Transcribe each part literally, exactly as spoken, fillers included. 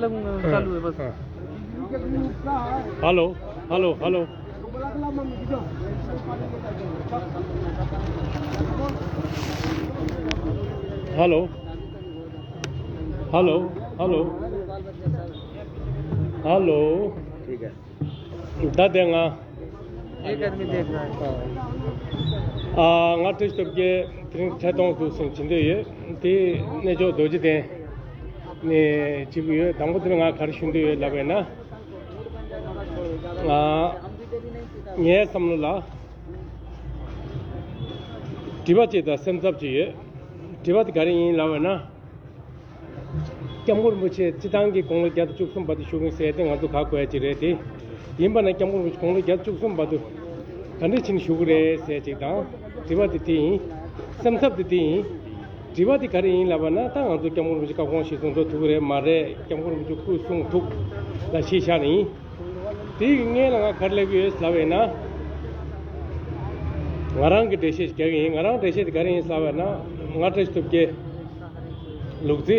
चालू है बस। Hello, hello, hello. Hello, hello, hello. Hello. ठीक है। ད་དེ་ང་། एक आदमी देख रहा है। ཨ། ང་བཀྲ་ཤིས་སྟོབས་རྒྱལ་དེ་རིང་ཐད་གཏོང་དུ་སེམས་ཅི་འདོད་ཡོད། དེ་གནས་མཆོག་རྡོ་རྗེ་གདན་ནས་བྱེད་ཀྱི་ཡོད། དང་པོ་དེར་ང་ག་རེ་ཞུ་འདོད་ཡོད་ལབ་པས་ན། ཨ། ངའི་བསམ་བློ་ལ་དྲི་བ་གཅིག་དང་སེམས་འཚབ་ཅིག་ཡོད། དྲི་བ་དེ་ག་རེ་ཡིན་ལབ་པས་ན། སྐྱབས་མགོན་རིན་པོ་ཆེ་སྤྱི་བཏང་གི་དགུང་ལོ་བརྒྱད་དང་བཅུ་གསུམ་བར་དུ་བཞུགས་ཡིན་ཟེར་ཏེ་ང་ཚོ་ག་གོ་ཡ་ཅིག་རེད་དེ། ཡིན་པ་ན་སྐྱབས་མགོན་རིན་པོ་ཆེ་དགུང་ལོ་བརྒྱད་དང་བཅུ་གསུམ་བར་དུ་ག་འདྲས་ཕྱིན་བཞུགས་ཀྱི་རེད་ཟེར་ཅིག་དང་། དྲི་བ་དེ་དེ་ཡིན། སེམས་འཚབ་དེ་དེ་ཡིན། དྲི་བ་དེ་ག་རེ་ཡིན་ལབ་པ་ན། ད་ང་ཚོ་སྐྱབས་མགོན་རིན་པོ་ཆེ་བཀའ་དགོངས་གཞིར་བཟུང་འགྲོ་ཐུབ་ཀྱི་རེད་མ་རེད། སྐྱབས་མགོན་རིན་པོ་ཆེ་སྐུ་གསུང་ཐུགས་ལ་གཞི་བཞག་ནས་ཡིན། དེའི་སྔོན་ལ་ང་ག་རེ་ལབ་ཀྱི་ཡོད་ལབ་པས་ན། ང་རང་གི་འགྲེལ་བཤད་རྒྱག་གི་ཡིན། ང་རང་འགྲེལ་བཤད་དེ་ག་རེ་ཡིན་ལབ་པས་ན། ང་བཀྲ་ཤིས་སྟོབས་རྒྱལ། ལུག་རྫི།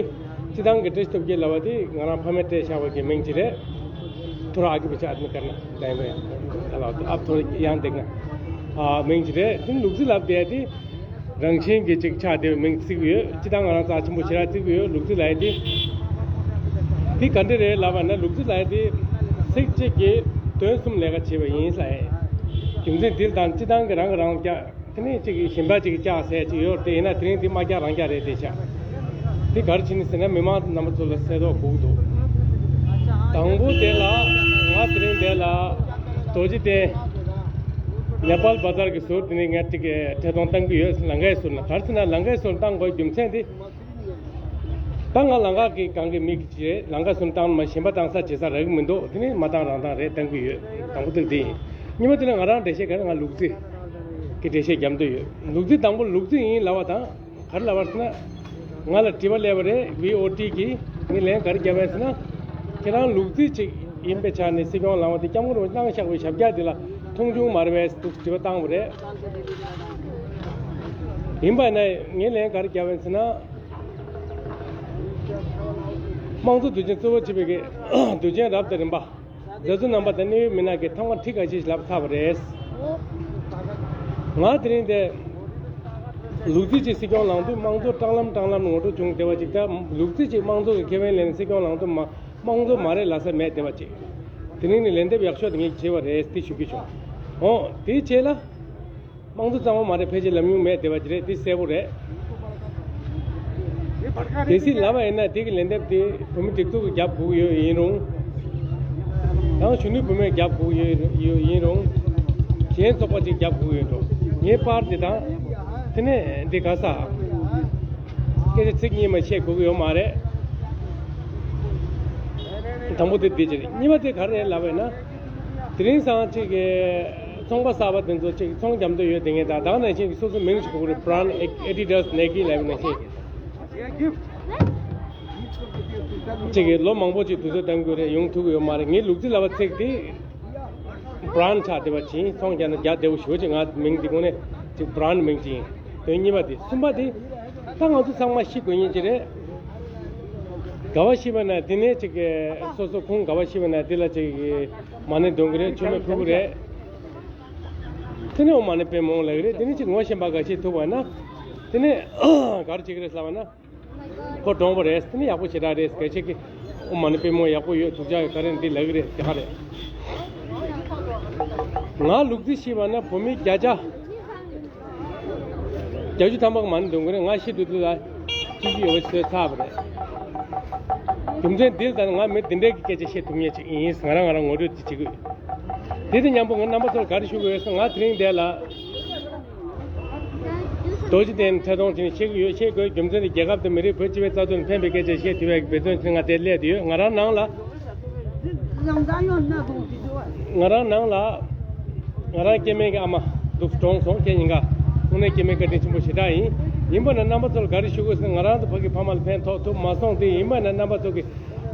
སྤྱི་བཏང་གི་བཀྲ་ཤིས་སྟོབས་རྒྱལ་ལབ་པ་དེ་ང་རང་ཕ་མས་སྤྲད་བཞག་པ་གི་མིང་ཅིག་རེད། ཐོ་ར་ཨ་ཀི་པི་ཆ་ཨ་ཏི་མི་ཀར་ན་ལན་རེད། ཨ་ཐོ་ར་ཡང་འདེགས་ན། ཨ། མིང་ཅིག་རེད། དེ་ལུག་རྫི་ལབ་བསྡད་དེ། རང་བཞིན་གྱི་ཅིག་ཆགས་བསྡད་པའི་མིང་བརྩི་གི་ཡོད། སྤྱི་བཏང་ང་རང་རྩ་ཆེན་པོ་ཞེ་དྲག་བརྩི་གི་ཡོད། ལུག་རྫི་ལབ་ཡ་དེ། དེ་ག་འདྲ་རེད་ལབ་པ་ན། ལུག་རྫི་ལབ་ཡ་དེ་ཚིག་གཅིག་གིས་དོན་གསུམ་ལས་ཀ་བྱེད་པ་ཡིན་ལབ་ཡ། རྒྱུ་མཚན་འདི་དང་སྤྱི་བཏང་གི་རང་གི་རང་རྐྱ། དེ་ནས་གཅིག་གིས་གཞན་པ་གཅིག་གིས་བཅག་ཟེར་གཅིག་ཡོད་རེད། དེ་ཡིན་ན་དེ་རིང་དེ་མ་བཅག་རང་བཅག་རེད་དེ་ཤག་དེ་ག་རེ་བྱས་ནས་ཟེར་ན། མི་མང་རྣམ་པ་ཚོ་ལ་གསལ་ཐོག་དགོས་ཀྱི་འདུག་དང་པོ་དེ་ལ་ང་དེ་རིང་འདི་ལ་རྡོ་རྗེ་གདན་ནེ་པཱལ་བ་ཛར་གྱི་ཟུར་དེ་ནས་ངས་གཅིག་ཐད་གཏོང་བཏང་གི་ཡོད། ལང་ཀའི་ཟུར་ན། ག་རེ་ཟེར་ན་ལང་ཀའི་ཟུར་བཏང་དགོས་རྒྱུ་མཚན་དེ། ད་ང་ལང་ཀ་གི་སྒང་གི་མི་ཅིག་རེད། ལང་ཀ་ཟུར་བཏང་མ་གཞན་པ་བཏང་ས་བྱེད་ས་རག་གི་མི་འདུག་དེ་ནི་མ་བཏང་རང་བཏང་རེད་བཏང་གི་ཡོད། དང་པོ་དེ་དེ་ཡིན། གཉིས་པ་དེ་ནི་ང་རང་འགྲེལ་བཤད་ག་རེ། ང་ལུག་རྫི་གི་འགྲེལ་བཤད་རྒྱབ་འདོད་ཡོད། ལུག་རྫི། དང་པོ་ལུག་རྫི་ཡིན་ལབ་པ་དང་ག་རེ་ལབ་པ་ཟེར་ན། ང་ལ་དྲི་བ་སླེབས་པ་རེད། བྷི་ཨོ་ཊི་གིས་ངས་ལན་ག་རེ་བརྒྱབ་པ་ཟེར་ན། ཁྱེད་རང་ལུག་རྫི་ཅིག་ཡིན་པའི་ཆ་ནས་སྲིད་སྐྱོང་ལངས་པ་དེ་སྐྱབས་མགོན་རིན་པོ་ཆེ་གནང་བཞག་པའི་ཞབས་བཀྱག་འདི་ལ་མཐོང་ཆུང་མ་རེད་པས་འདུག་དྲི་བ་བཏང་བ་རེད། ཡིན་པ་ན་ངས་ལན་ག་རེ་བརྒྱབ་པ་ཟེར་ན། དམངས་གཙོ་དུས་ཆེན་གཙོ་བོ་བྱེད་པའི་གི་དུས་ཆེན་རབ་དང་རིམ་པ། མཛད་གཙོ་རྣམ་པ་དང་གནད་ཡོད་མི་སྣ་གིས་ཐེངས་མ་ཁྲི་ཁ་ཤས་ཤིག་ལབ་ཚར་བ་རེད། ང་དེ་རིང་དེ་ལུག་རྫི་ཅིག་སྲིད་སྐྱོང་ལངས་དུས་དམངས་གཙོ་སྲང་ལམ་སྲང་ལམ་ངོ་སྤྲོད་བྱུང་བསྡད་པ་ཅིག་ད་ལུག་རྫི་ཅིག་དམངས་གཙོ་གི་ཁེ་ཕན་ལེན་ནས་སྲིད་སྐྱོང་ལངས་དུས་མ་དམངས་གཙོ་མ་རེད་ལབ་ས་མེད་བསྡད་པ་ཅིག་དེ་རིང་ནས་ལན་འདེབས་ཡག་ཤོས་དེ་ངས་བྱས་པ་རེད། དེ་ཞུ་རྒྱུ་བྱུང་། འོ་དེའི་རྗེས་ལ། དམངས་གཙོ་གཙང་མ་མ་རེད། ཕལ་ཆེར་ལབ་མྱོང་མེད་བསྡད་པ་ཅིག་རེད། དེ་གསལ་པོ་རེད། གལ་སྲིད་ལབ་པ་ཡིན་ན་དེ་གི་ལན་འདེབས་དེ་བོད་མི་སྒྲིག་འཛུགས་ཀྱི་རྒྱབ་དགོས་ཀྱི་ཡོད་ཡིན་རུང་། ཡང་གཞོན་ནུ་བུད་མེད་རྒྱབ་དགོས་ཀྱི་ཡོད་ཡོད་ཡིན་རུང་། གཞན་ཚོགས་པ་ཅིག་རྒྱབ་དགོས་ཀྱི་ཡོད་འགྲོ། ངའི་པར་དེ་དང་། དེ་ནས་འདི་ག་ས། སྐད་ཆ་ཚིག་གཉིས་མ་བཤད་དགོས་ཀྱི་ཡོད་མ་རེད། དང་པོ་དེ་འདི་ཅིག་རེད། གཉིས་པ་དེ་ག་རེ་རེད་ལབ་པ་ཡིན་ན། དེ་རིང་སང་ཅིག་གི་ཚོང་པ་གསར་པ་དེ་ཚོ་ཅིག་ཚོང་རྒྱག་འདོད་ཡོད་དེ་ངས་ད་ད་ནང་བཞིན་གྱི་སོ་སོ་མིང་ཞིག་དགོས་རེད། Brand Adidas, Nike ལབ་ནང་བཞིན་ཅིག་གི་ལོ་མང་པོ་ཅིག་དུས་ཚོད་གཏང་དགོས་རེད། ཡོང་ཐུབ་ཀྱི་ཡོད་མ་རེད། ངའི་ལུག་རྫི་ལབ་པ་ཚིག་དེ་brand ཆགས་བསྡད་པ་ཅིག་ཡིན། ཚོང་རྒྱག་ན་རྒྱག་བདེ་པོ་ཞེ་པོ་ཅིག་ང་མིང་འདི་དགོས་ནས་ཅིག་brand མིང་ཅིག་ཡིན། དོན་གཉིས་པ་དེ། གསུམ་པ་དེ་ད་ང་ཚོ་ཚང་མ་ཤི་དགོས་ཉེན་ཅིག་རེད། ག་བ་ཤི་བ་ན་དེ་ནས་ཅིག་སོ་སོ་ཁོང་ག་བ་ཤི་བ་ན་དེ་ལ་ཅིག་མ་ཎི་འདོན་གི་རེད། མཆོད་མེ་ཕུལ་གི་རེད། དེ་ནས་ཨོཾ་མ་ཎི་པདྨེ་ཧཱུྃ་ལབ་གི་རེད། དེ་ནས་ཅིག་ངོ་ཤེས་པ་འགའ་ཤས་ཐུག་པ་ན། དེ་ནས་ག་རེ་བྱེད་ཀྱི་རེད་ལབ་པ་ན། ཁོ་གྲོངས་པ་རེད། དེ་ནས་ཡག་པོ་ཞེ་དྲག་རེད། སྐད་ཆ་གི་ཨོཾ་མ་ཎི་པདྨེ་ཧཱུྃ་ཡག་པོ་ཡོད། སྡུག་ཅག་ཡོད་ག་རེ་འདི་ལབ་གི་རེད། དེ་ག་རེད། ང་ལུག་རྫི་ཤི་བ་ན་བོད་མི་བརྒྱ་ཆ་བརྒྱད་ཅུ་ཐམ་པ་གི་མ་ཎི་འདོན་གི་རེད། ང་ཤི་དུས་དུས་ལ་སྐྱིད་ཀྱི་ཡོད་པ་ཞིག་བཟོས་ཚར་བ་རེད། རྒྱུ་མཚན་འདི་ལ་ང་མི་འདི་འདྲའི་གི་སྐད་ཆ་བཤད་ཐུབ་མཁན་ཅིག་ཡིན། ང་རང་ང་རང་ངོ་སྤྲོད་ཅིག་བྱེད་དགོས། དེ་དང་མཉམ་པོ་ང་རྣམ་པ་ཚོར་ག་རེ་ཞུ་དགོས་ཟེར། ང་དེ་རིང་འདི་ལ་རྡོ་རྗེ་གདན་ཐད་གཏོང་བྱས་ནས་བཤད་ཀྱི་ཡོད། བཤད་དགོས་རྒྱུ་མཚན་དེ་རྒྱལ་ཁབ་དང་མི་རིགས་བོད་སྤྱི་པའི་རྩ་དོན་ལ་ཕན་པའི་སྐད་ཆ་བཤད་ཐུབ་ཡག་གི་འབད་བརྩོན་བྱས་ནས་ང་དེར་སླེབས་བསྡད་ཡོད། ང་རང་ནང་ལ། ང་རང་ནང་ལ། ང་རང་སྐྱེ་དམན་གྱི་ཨ་མ་འདུག་གྲོངས་སོང་། ཁྱེད་ཉིན་ཀ་དངོས་གནས་སྐྱེ་དམན་བཀའ་དྲིན་ཆེན་པོ་ཞེ་དྲག་ཡིན། ཡིན་པ་ན་རྣམ་པ་ཚོར་ག་རེ་ཞུ་དགོས་ཟེར་ན། ང་རང་ཚོ་ཕ་གི་ཕ་མ་ལ་ཕན་ཐོགས་ཐུབ་མ་སོང་སྟེ། ཡིན་པ་ན་རྣམ་པ་ཚོ་གི་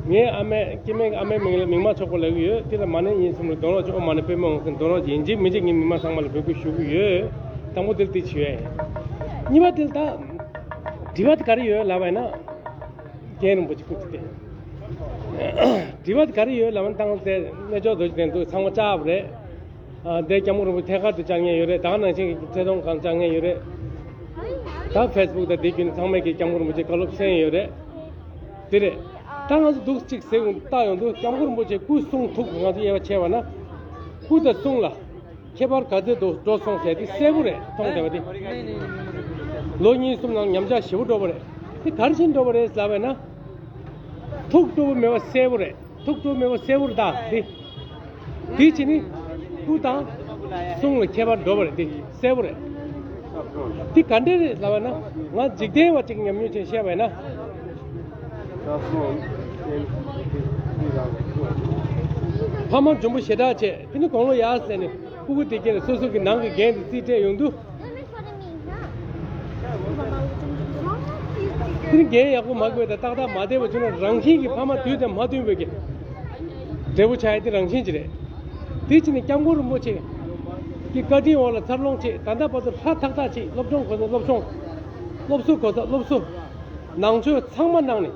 ངའི་ཨ་མའི་སྐྱེ་དམན་གྱི་ཨ་མའི་མིང་ལ་མིག་དམར་མཆོག་པོ་ལབ་ཀྱི་ཡོད། དེ་ལ་མ་ཎི་ཡིན་གསུམ་ལ་འདོན་རོགས་བྱེད། ཨོཾ་མ་ཎི་པདྨེ་ཧཱུྃ་ཟེར་འདོན་རོགས་བྱེད། ཡིན་གཅིག་མིན་གཅིག་ངས་མི་མང་ཚང་མ་ལ་འབོད་སྐུལ་ཞུ་གི་ཡོད། དང་པོ་དེ་ལ་དེ་ཞུ་ཡ་ཡིན། གཉིས་པ་དེ་ལ་ད་དྲི་བ་དེ་ག་རེ་ཡོད་ལབ་པ་ཡིན་ན། རྒན་རིན་པོ་ཆེ་སྐུ་ཚེ་བརྟན། དྲི་བ་དེ་ག་རེ་ཡོད་ལབ་ན། ཏང་དེ་གནས་མཆོག་རྡོ་རྗེ་གདན་འདུག་ཚང་མ་བཅར་བ་རེད། ཨ་འདི་སྐྱབས་མགོན་རིན་པོ་ཆེ་ཐད་ཀར་དུ་བཅར་མཁན་ཡོད་རེད། ད་ག་ནང་བཞིན་གྱི་ཚེ་ཐོང་སྒང་བཅར་མཁན་ཡོད་རེད། ད་ཕེ་སི་བུག་དང་དེ་བརྒྱུད་ནས་ཚང་མས་ཀྱི་སྐྱབས་མགོན་རིན་པོ་ཆེ་བཀའ་སློབ་གསན་ཡོད་རེད། དེ་རེད། ད་ང་ཚོ་འདུག་ཅིག་ཟེར་ཡོང་བལྟ་ཡོང་དུས་སྐྱབས་མགོན་རིན་པོ་ཆེ་སྐུ་གསུང་ཐུགས་ང་ཚོ་དབྱེ་བ་ཕྱེ་བ་ན། སྐུ་དང་གསུང་ལ་ཁྱད་པར་ག་ཚོད་འགྲོ་འགྲོ་སོང་ཟེར་དེ་གསལ་པོ་རེད། མཐོང་བསྡད་པ་དེ། ལོ་གཉིས་གསུམ་ནང་ཉམས་ཆག་ཞེ་པོ་འགྲོ་བ་རེད། དེ་ག་རེ་བྱས་འགྲོ་བ་རེད་ལབ་པ་ན། ཐུགས་སྤྲོ་པོ་མེད་པ་གསལ་པོ་རེད། ཐུགས་སྤྲོ་པོ་མེད་པ་གསལ་པོ་རེད། ད་དེ། དེ་བྱས་ནི། སྐུ་དང་། གསུང་ལ་ཁྱད་པར་འགྲོ་བ་རེད། དེ་གསལ་པོ་རེད། དེ་ག་འདྲས་རེད་ལབ་པ་ན། ང་འཇིག་རྟེན་པ་གཅིག་ཉམས་མྱོང་ཅན་བཤད་པ་ཡིན་ན། ཕ་མ་འབྱོན་པོ་ཞེ་དྲག་བྱས། དེ་ནི་དགུང་ལོ་ཡར་ཟེར་ནས་སྤུ་གུ་དེ་གྱེར་སོ་སོ་གི་ནང་གི་འགན་དེ་རྩིས་སྤྲད་ཡོང་དུས། དེ་ནི་འགན་ཡག་པོ་མ་དགོས་དང་ཏག་ཏག་མ་བསྡད་པ་བྱུང་ན། རང་བཞིན་གྱིས་ཕ་མ་དུས་དང་མ་མཐུན་པའི་གི་འབྲས་བུ་ཆགས་ཡ་དེ་རང་བཞིན་གྱི་རེད། དེ་བྱས་ནས་སྐྱབས་མགོན་རིན་པོ་ཆེ་གི་བཀའ་དྲིན་འོག་ལ་འཚར་ལོངས་བྱས། ད་ལྟ་བར་དུ་ཧྲ་ཐག་ཐག་བྱས། སློབ་སྦྱོང་གོ་ས་སློབ་སྦྱོང་སློབ་གསོ་གོ་ས་སློབ་གསོ་ནང་ཆོས་ཚང་མ་གནང་ནས་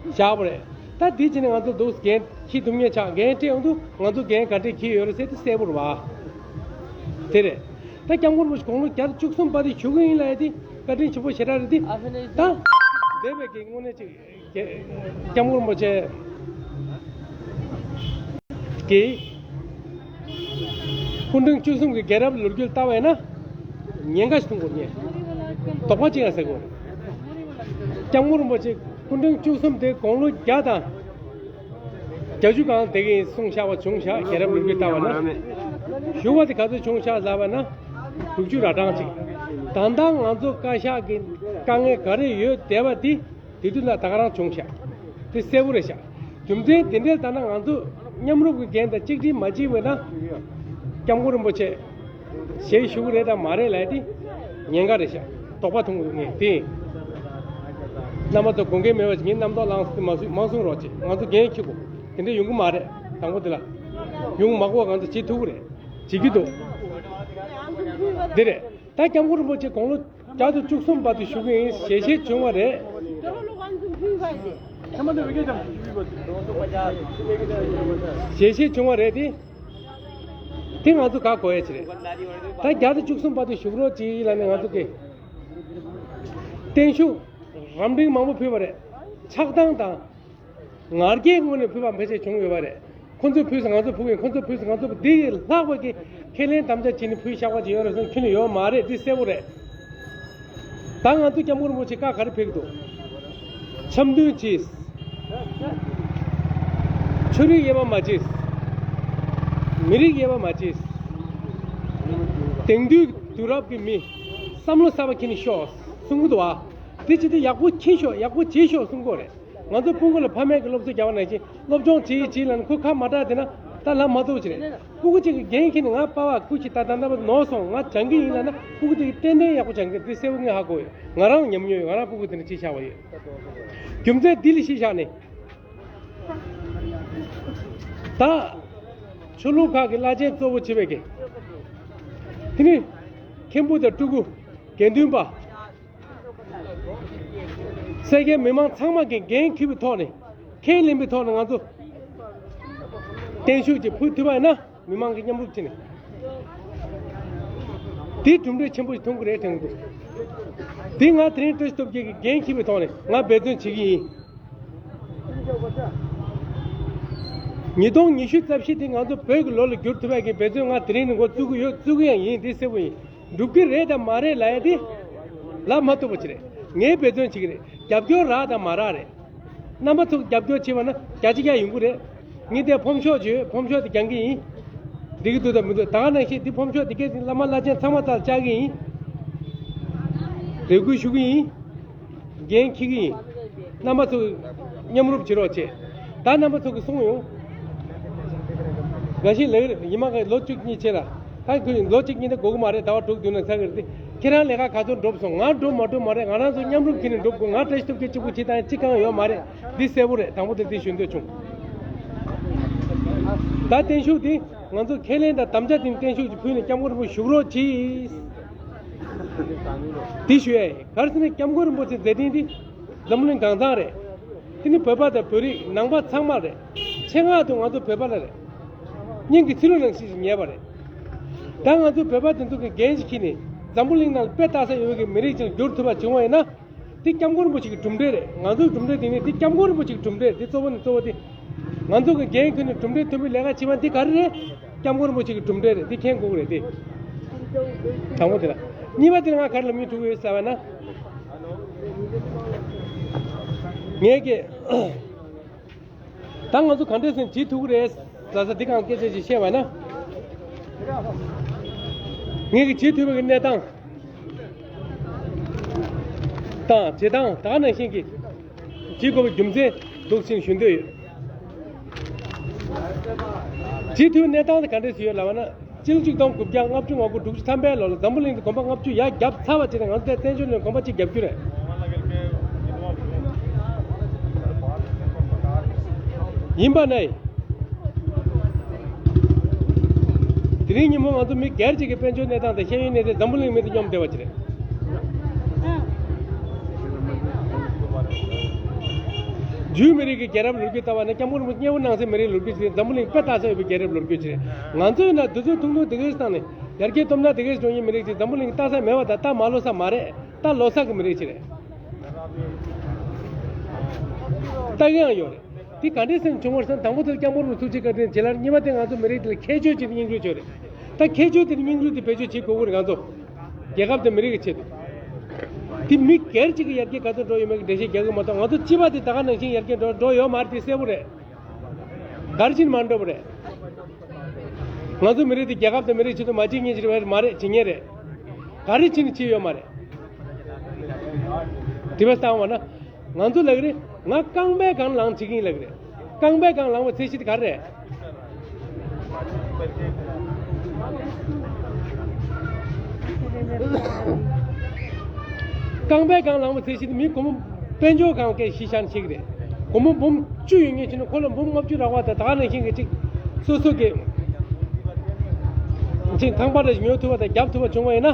བཞག་པ་རེད། ད་དེ་བྱས་ནས་ང་ཚོ་འདུག་འགན་འཁྱེར་ཐུབ་མཁན་ཆགས། འགན་སྤྲད་ཡོང་དུས་ང་ཚོ་འགན་ག་འདྲས་འཁྱེར་ཡོད་རེད་ཟེར་དེ་གསལ་པོ་རེད་བ། དེ་རེད། ད་སྐྱབས་མགོན་རིན་པོ་ཆེ་དགུང་ལོ་བརྒྱ་དང་བཅུ་གསུམ་པ་དེ་བཞུགས་ཀྱི་ཡིན་ལབ་ཡ་དེ་བཀའ་དྲིན་ཆེན་པོ་ཞེ་དྲག་རེད་དེ། ད་འདས་པའི་གི་དངོས་གནས་ཅིག་སྐྱབས་མགོན་རིན་པོ་ཆེ་གི་སྐུ་ཕྲེང་བཅུ་གསུམ་གྱི་རྒྱལ་རབས་ལོ་རྒྱུས་ལྟ་བ་ཡིན་ན་ཉེན་ཁ་ཞིག་མཐོང་གི་ཡོད། དོགས་པ་ཅིག་ཡང་ཟ་གི་ཡོད། སྐྱབས་མགོན་རིན་པོ་ཆེ་སྐུ་ཕྲེང་བཅུ་གསུམ་དེ་དགུང་ལོ་བརྒྱ་དང་བརྒྱད་ཅུ་གང་དེ་གི་གསུངས་བཞག་པ་བྱུང་བཞག་རྒྱལ་རབས་ལོ་རྒྱུས་ལྟ་བ་ན། བཞུགས་པ་དེ་ག་ཚོད་བྱུང་བཞག་ལབ་པ་ན། དྲུག་ཅུ་ར་གྲངས་ཅིག་ད་ལྟ་ང་ཚོ་བཀའ་ཤག་གི་དཀའ་ངལ་ག་རེ་ཡོད་བསྡད་པ་དེ། དེ་དུས་ལ་ད་ག་རང་བྱུང་ཤག་དེ་གསལ་པོ་རེད་ཤག་རྒྱུ་མཚན་དེ་འདྲའི་ལྟར་ན་ང་ཚོ་མཉམ་རུབ་ཀྱི་འགན་དང་གཅིག་སྒྲིལ་མ་བྱས་པ་ན། སྐྱབས་མགོན་རིན་པོ་ཆེ་ཞལ་བཞུགས་རེད་དང་མ་རེད་ལབ་དེ་ཉེན་ཁ་རེད་ཤག་དོགས་པ་མཐོང་གི་ངས་དེ། རྣམ་པ་ཚོ་དགོངས་འགལ་མེད་པ་ཞིག་ངས་རྣམ་རྟོག་ལངས་སྲིད་མ་གསུང་མ་གསུང་རོགས་བྱེད། ང་ཚོ་འགན་འཁྱེར་དགོས། དེ་འདྲ་ཡོང་གི་མ་རེད། དང་པོ་དེ་ལ་ཡོང་མ་དགོས་པ་ང་ཚོ་བྱེད་ཐུབ་ཀྱི་རེད། བྱེད་ཀྱི་འདུག་འདི་རེད། ད་སྐྱབས་མགོན་རིན་པོ་ཆེ་དགུང་ལོ་བརྒྱ་དང་བཅུ་གསུམ་བར་དུ་བཞུགས་ཀྱི་ཡིན་ཞལ་བཞེས་བྱུང་བ་རེད། ཞལ་བཞེས་བྱུང་བ་རེད་དེ། དེ་ང་ཚོ་ག་གོ་ཡ་ཅི་རེད། ད་བརྒྱ་དང་བཅུ་གསུམ་བར་དུ་བཞུགས་རོགས་གྱིས་ལབ་ནས་ང་ཚོ་གི་བརྟན་བཞུགས་རམ་འདེགས་མང་པོ་ཕུལ་བ་རེད། ཆགས་སྡང་དང་། ང་རྒྱལ་ངོས་ནས་ཕུལ་བ་ཕལ་ཆེར་བྱུང་ཡོད་པ་རེད། ཁོ་ཚོས་ཕུལ་ཙང་ང་ཚོ་ཕུལ་གི་ཡིན། ཁོ་ཚོས་ཕུལ་ཙང་ང་ཚོ་ཕུལ། འདི་ཡིས་ལྷག་པ་གི་ཁས་ལེན་དམ་བཅའ་བྱས་ནས་ཕུལ་བཞག་པ་ཅིག་ཡོད་རེད་ཟེར་ན་ཁྱོན་ནས་ཡོད་མ་རེད། འདི་གསལ་པོ་རེད། ད་ང་ཚོ་སྐྱབས་མགོན་རིན་པོ་ཆེ་བཀའ་ག་རེ་ཕེབས་འདུག་འཆམ་མཐུན་གྱིས། ཆོས་རིག་དབྱེ་བ་མ་བྱེད། མི་རིགས་དབྱེ་བ་མ་བྱེད། དེང་དུས་དུས་རབས་ཀྱི་མི་བསམ་བློ་གསར་པ་འཁྱེར་ནས་ཤོག་གསུང་གི་འདུག་བ། དེ་ཅི་སྟེ་ཡག་པོ་འཁྱེར་ཤོག་ཡག་པོ་བྱེད་ཤོག་གསུང་གི་ཡོད་རེད། ང་ཚོ་སྤུ་གུ་ལ་ཕ་མས་ཀྱི་སློབ་གསོ་རྒྱག་པ་ནང་བཞིན་སློབ་སྦྱོང་བྱེད་ཡིན་བྱེད་ལབ་ནས་ཁོ་ཁ་མ་གྲགས་དེ་ན་ད་ལམ་མ་ཐུག་ཅི་རེད། སྤུ་གུ་གཅིག་གི་འགན་འཁྱེར་ནས་ང་པ་བ་སྐུ་མཁྱེན་ད་ད་ལྟ་བ་ནོར་སོང་། ང་སྦྱང་གི་ཡིན་ལབ་ན་སྤུ་གུ་དེ་གིས་ཏན་ཏན་ཡག་པོ་སྦྱང་གི་རེད། དེ་གསལ་པོ་ངས་ཧ་གོ་ཡོད། ང་རང་ཉམས་མྱོང་ཡོད། ང་རང་སྤུ་གུ་དེ་འདྲ་བྱས་བཞག་པ་ཡོད། རྒྱུ་མཚན་འདི་ལ་གཞི་བཞག་ནས་ད་ཆོས་ལུགས་ཁག་གི་བླ་ཆེན་གཙོ་བོ་བྱེད་པའི་གི་དེ་ནི་མཁན་པོ་དང་སྤྲུལ་སྐུ་དགེ་འདུན་པ། སེར་སྐྱའི་མི་མང་ཚང་མ་གིས་འགན་འཁྱེར་བའི་ཐོག་ནས་ཁས་ལེན་པའི་ཐོག་ནས་ང་ཚོ་བརྟན་བཞུགས་ཀྱི་ཕུལ་ཐུབ་པ་ཡིན་ན་མི་མང་གི་མཉམ་རུབ་བྱས་ནས་དེ་གྲུབ་འབྲས་ཆེན་པོ་ཞིག་ཐོན་གྱི་རེད་དྲན་གྱི་འདུག་དེ་ང་དེ་རིང་བཀྲ་ཤིས་སྟོབས་རྒྱལ་གྱིས་འགན་འཁྱེར་བའི་ཐོག་ནས་ང་འབད་བརྩོན་བྱེད་ཀྱི་ཡིན། ཉིས་སྟོང་ཉི་ཤུ་རྩ་བཞི་འདི་ང་ཚོ་བོད་ཀྱི་ལོ་ལ་བསྒྱུར་ཐུབ་པའི་གི་འབད་བརྩོན་ང་དེ་རིང་ནས་འགོ་བཙུགས་ཀྱི་ཡོད། བཙུགས་ཀྱི་ཡང་ཡིན། འདི་གསལ་པོ་ཡིན། འགྲུབ་ཀྱི་རེད་དང་མ་རེད་ལབ་ཡ་དེ་ལབ་མ་ཐུབ་པ་ཞིག་རེད། ངས་འབད་བརྩོན་བྱེད་ཀྱི་རེད། རྒྱབ་སྐྱོར་རག་དང་མ་རག་རེད། རྣམ་པ་ཚོ་རྒྱབ་སྐྱོར་བྱས་པ་ན་བརྒྱ་ཆ་བརྒྱ་ཡོང་གི་རེད། ངས་དེ་ཕོམ་ཤོག་བརྗོད། ཕོམ་ཤོག་དེ་རྒྱག་གི་ཡིན། འགྲིག་གི་འདུག་དང་མི་འདུག་ད་ག་ནང་བཞིན་འདི་ཕོམ་ཤོག་དེ་སྐད་བླ་མ་བླ་ཆེན་ཚང་མ་རྩར་བཅར་གི་ཡིན། རེ་སྐུལ་ཞུ་གི་ཡིན། འགན་འཁྱེར་གི་ཡིན། རྣམ་པ་ཚོ་མཉམ་རུབ་བྱེད་རོགས་བྱེད། ད་རྣམ་པ་ཚོ་གིས་གསུངས་ཡོང་། འགའ་ཞིག་ལབ་ཀྱི་རེད། ཉི་མ་ག་ལོ་གཅིག་གཉིས་བྱས་ལ། ད་ཁོས་ལོ་གཅིག་གཉིས་ད་དགོས་ཀྱི་མ་རེད། ཟླ་བ་དྲུག་བདུན་ན་ཚར་གྱི་རེད་དེ། ཁྱེད་རང་ལས་ཀ་ག་ཚོད་འགྲུབ་སོང་། ང་འགྲུབ་མ་འགྲུབ་མ་རེད། ང་རང་ཚོ་མཉམ་རུབ་ཁྱེར་ནས་འགྲུབ་དགོས། ང་བཀྲ་ཤིས་སྟོབས་རྒྱལ་གཅིག་པུ་བྱེད་སྟངས་གཅིག་གང་ཡོད་མ་རེད། འདི་གསལ་པོ་རེད། དང་པོ་དེ་འདི་ཞུ་འདོད་བྱུང་། ད་བརྟན་བཞུགས་འདི་ང་ཚོ་ཁས་ལེན་དང་དམ་བཅའ་དེ་བརྟན་བཞུགས་ཀྱི་ཕུལ་ནས་སྐྱབས་མགོན་རིན་པོ་ཆེ་བཞུགས་རོགས་གྱིས། འདི་ཞུ་ཡ་ཡིན། ག་རེ་ཟེར་ན་སྐྱབས་མགོན་རིན་པོ་ཆེ་མཛད་འཕྲིན་འདི་འཛམ་གླིང་གང་ཚང་རེད། དེ་ནི་བོད་པ་དང་བོད་རིགས་ནང་པ་ཚང་མ་རེད། ཆེད་མངགས་དུ་ང་ཚོ་བོད་པ་ལ་རེད། སྙིང་གི་ཚིལ་ལུ་ནང་བཞིན་ཞིག་ཉལ་བ་རེད། ད་ང་ཚོ་བོད་པ་དེ་ཚོ་གི་འགན་ཞིག་འཁྱེར་ནས་འཛམ་བུ་གླིང་ནང་ལ་དཔེ་ལྟ་ས་ཡོད་པའི་གི་མི་རིགས་ཅིག་འགྱུར་ཐུབ་པ་བྱུང་བ་ཡིན་ན། དེ་སྐྱབས་མགོན་རིན་པོ་ཆེ་གི་གྲུབ་འབྲས་རེད། ང་ཚོའི་གྲུབ་འབྲས་དེ་ནི་དེ་སྐྱབས་མགོན་རིན་པོ་ཆེ་གི་གྲུབ་འབྲས་དེ་གཙོ་བོ་ནི་གཙོ་བོ་དེ། ང་ཚོ་གི་འགན་ཁུར་ནས་གྲུབ་འབྲས་ཐོན་པའི་ལས་ཀ་བྱེད་པ་འདི་ག་རེ་རེད། སྐྱབས་མགོན་རིན་པོ་ཆེ་གི་གྲུབ་འབྲས་རེད། འདི་མཁྱེན་དགོས་ཀྱི་རེད་དེ། དང་པོ་དེ་ལ། གཉིས་པ་དེ་ལ་ང་ག་རེ་ལབ་སྙིང་བྲོ་གི་ཡོད་ཟེར་བ་ན། ངས་ཀྱི། ད་ང་ཚོ་ག་འདྲས་སེ་བྱེད་ཐུབ་ཀྱི་རེད་ཟེར་ས་འདི་གང་སྐད་ཆ་ཞིག་བཤད་བ་ན། ངས་ཀྱི་བྱེད་ཐུབ་པའི་གནས་སྟངས། དང་བྱེད་སྟངས་ད་ག་ནང་བཞིན་གྱི་བྱེད་དགོས་པའི་རྒྱུ་མཚན་འདུག་ཕྱིན་ཞུ་འདོད་ཡོད། བྱེད་ཐུབ་གནས་སྟངས་དེ་ག་འདྲས་སུ་ཡོད་ལབ་པ་ན། སྤྱི་ལོ་ཆིག་སྟོང་དགུ་བརྒྱ་ལྔ་བཅུ་ང་དགུ་དྲུག་ཅུ་ཐམ་པའི་ལོ་ལ་འཛམ་བུ་གླིང་དུ་གོམ་པ་ལྔ་བཅུ་ཡར་བརྒྱབ་ཚར་བ་བྱས་ནས་ང་ཚོ་དེ་བཙན་བྱོལ་ནང་གོམ་པ་གཅིག་བརྒྱབ་རྒྱུ་རེད། ཡིན་པ་ནའི། དེ་རིང་ཉིན་མོ་ང་ཚོ་མི་སྒེར་གཅིག་གི་དཔལ་འབྱོར་གནས་སྟངས་དང་ཤེས་ཡོན་གནས་སྟངས་འཛམ་བུ་གླིང་མི་དང་མཉམ་བསྡད་པ་ཅིག་རེད། འཇུའི་མི་རིགས་ཀྱི་རྒྱལ་རབས་ལོ་རྒྱུས་ལྟ་བ་ན་སྐྱབས་མགོན་རིན་པོ་ཆེ་མཉེས་པོ་གནང་སའི་མི་རིགས་ལོ་རྒྱུས་ཅིག་རེད། འཛམ་བུ་གླིང་དཔེ་ལྟ་ས་ཡོད་པའི་རྒྱལ་རབས་ལོ་རྒྱུས་ཅིག་རེད། ང་ཚོ་ཡིན་ན་དུས་ཚོད་ཐུང་ཐུང་དེ་གའི་སྟེང་ནས་ཡར་རྒྱས་གཏོང་ན་དེ་གའི་འགྲོ་མཁན་མི་རིགས་ཅིག་འཛམ་བུ་གླིང་ལྟ་ས་མེད་པ་དང་ལྟ་མ་ལོ་ས་མ་རེད། ལྟ་ལོ་ས་གི་མི་རིགས་ཅིག་རེད། ལྟ་གི་ཡང་ཡོད་རེད། དེ་ག་འདྲས་སེམས་བྱུང་བར་སོང་དང་པོ་དེར་སྐྱབས་མགོན་རིན་པོ་ཆེ་བཀའ་དྲིན་རྗེ་ལར། གཉིས་པ་དེ་ང་ཚོ་མི་རིགས་དེ་ལ་ཁྱད་ཆོས་ཅིག་སྙིང་རུས་ཆོས་རེད། ད་ཁྱད་ཆོས་དེ་སྙིང་རུས་དེ་བེད་སྤྱོད་བྱེད་དགོས་ཀྱི་རེད་ང་ཚོ། རྒྱལ་ཁབ་དང་མི་རིགས་ཀྱི་ཆེད་དུ། དེ་མི་སྒེར་གཅིག་གི་ཡར་རྒྱས་ག་ཚོད་འགྲོ་ཡོད་མེད་ཀྱི་འགྲེལ་བཤད་རྒྱག་གི་མ་གཏོགས་ང་ཚོ་སྤྱི་པ་དེ་ད་ག་ནང་བཞིན་ཡར་རྒྱས་འགྲོ་འགྲོ་ཡོད་མ་རེད། དེ་གསལ་པོ་རེད། ག་རེ་བྱས་ནས་མ་འགྲོ་བ་རེད། ང་ཚོ་མི་རིགས་དེ་རྒྱལ་ཁབ་དང་མི་རིགས་ཆེད་དུ་མ་བྱེད་མཁན་ཅིག་རེད་མ་རེད། བྱེད་མཁན་རེད། ག་རེ་བྱས་ནས་བྱེད་ཡོད་མ་རེད། དེ་བས་བཏང་བ་ན། ང་ཚོ་ལབ་ཀྱི་རེད། ང་རྐང་པའི་སྒང་ལངས་བྱེད་ཀྱི་ཡིན་ལབ་ཀྱི་རེད། རྐང་པའི་སྒང་ལངས་པའི་ཚད་གཞི་དེ་ག་རེ་རེད། རྐང་པའི་སྒང་ལངས་པའི་ཚད་གཞི་དེ་མི་སྒོར་མོ་དཔལ་འབྱོར་སྒང་སྐད་ཆ་བཤད་ནས་བཤད་ཀྱི་རེད། སྒོར་མོ་འབུམ་བཅུ་ཡོད་མཁན་བྱས་ནས་ཁོ་ལ་འབུམ་ལྔ་བཅུ་རག་པ་དང་ད་ག་ནང་བཞིན་གྱི་ཅིག་སོ་སོ་གི་ཅིག་ཐང་པ་འདྲ་ཞིག་ཉོ་ཐུབ་པ་དང་རྒྱབ་ཐུབ་པ་བྱུང་བ་ཡིན་ན།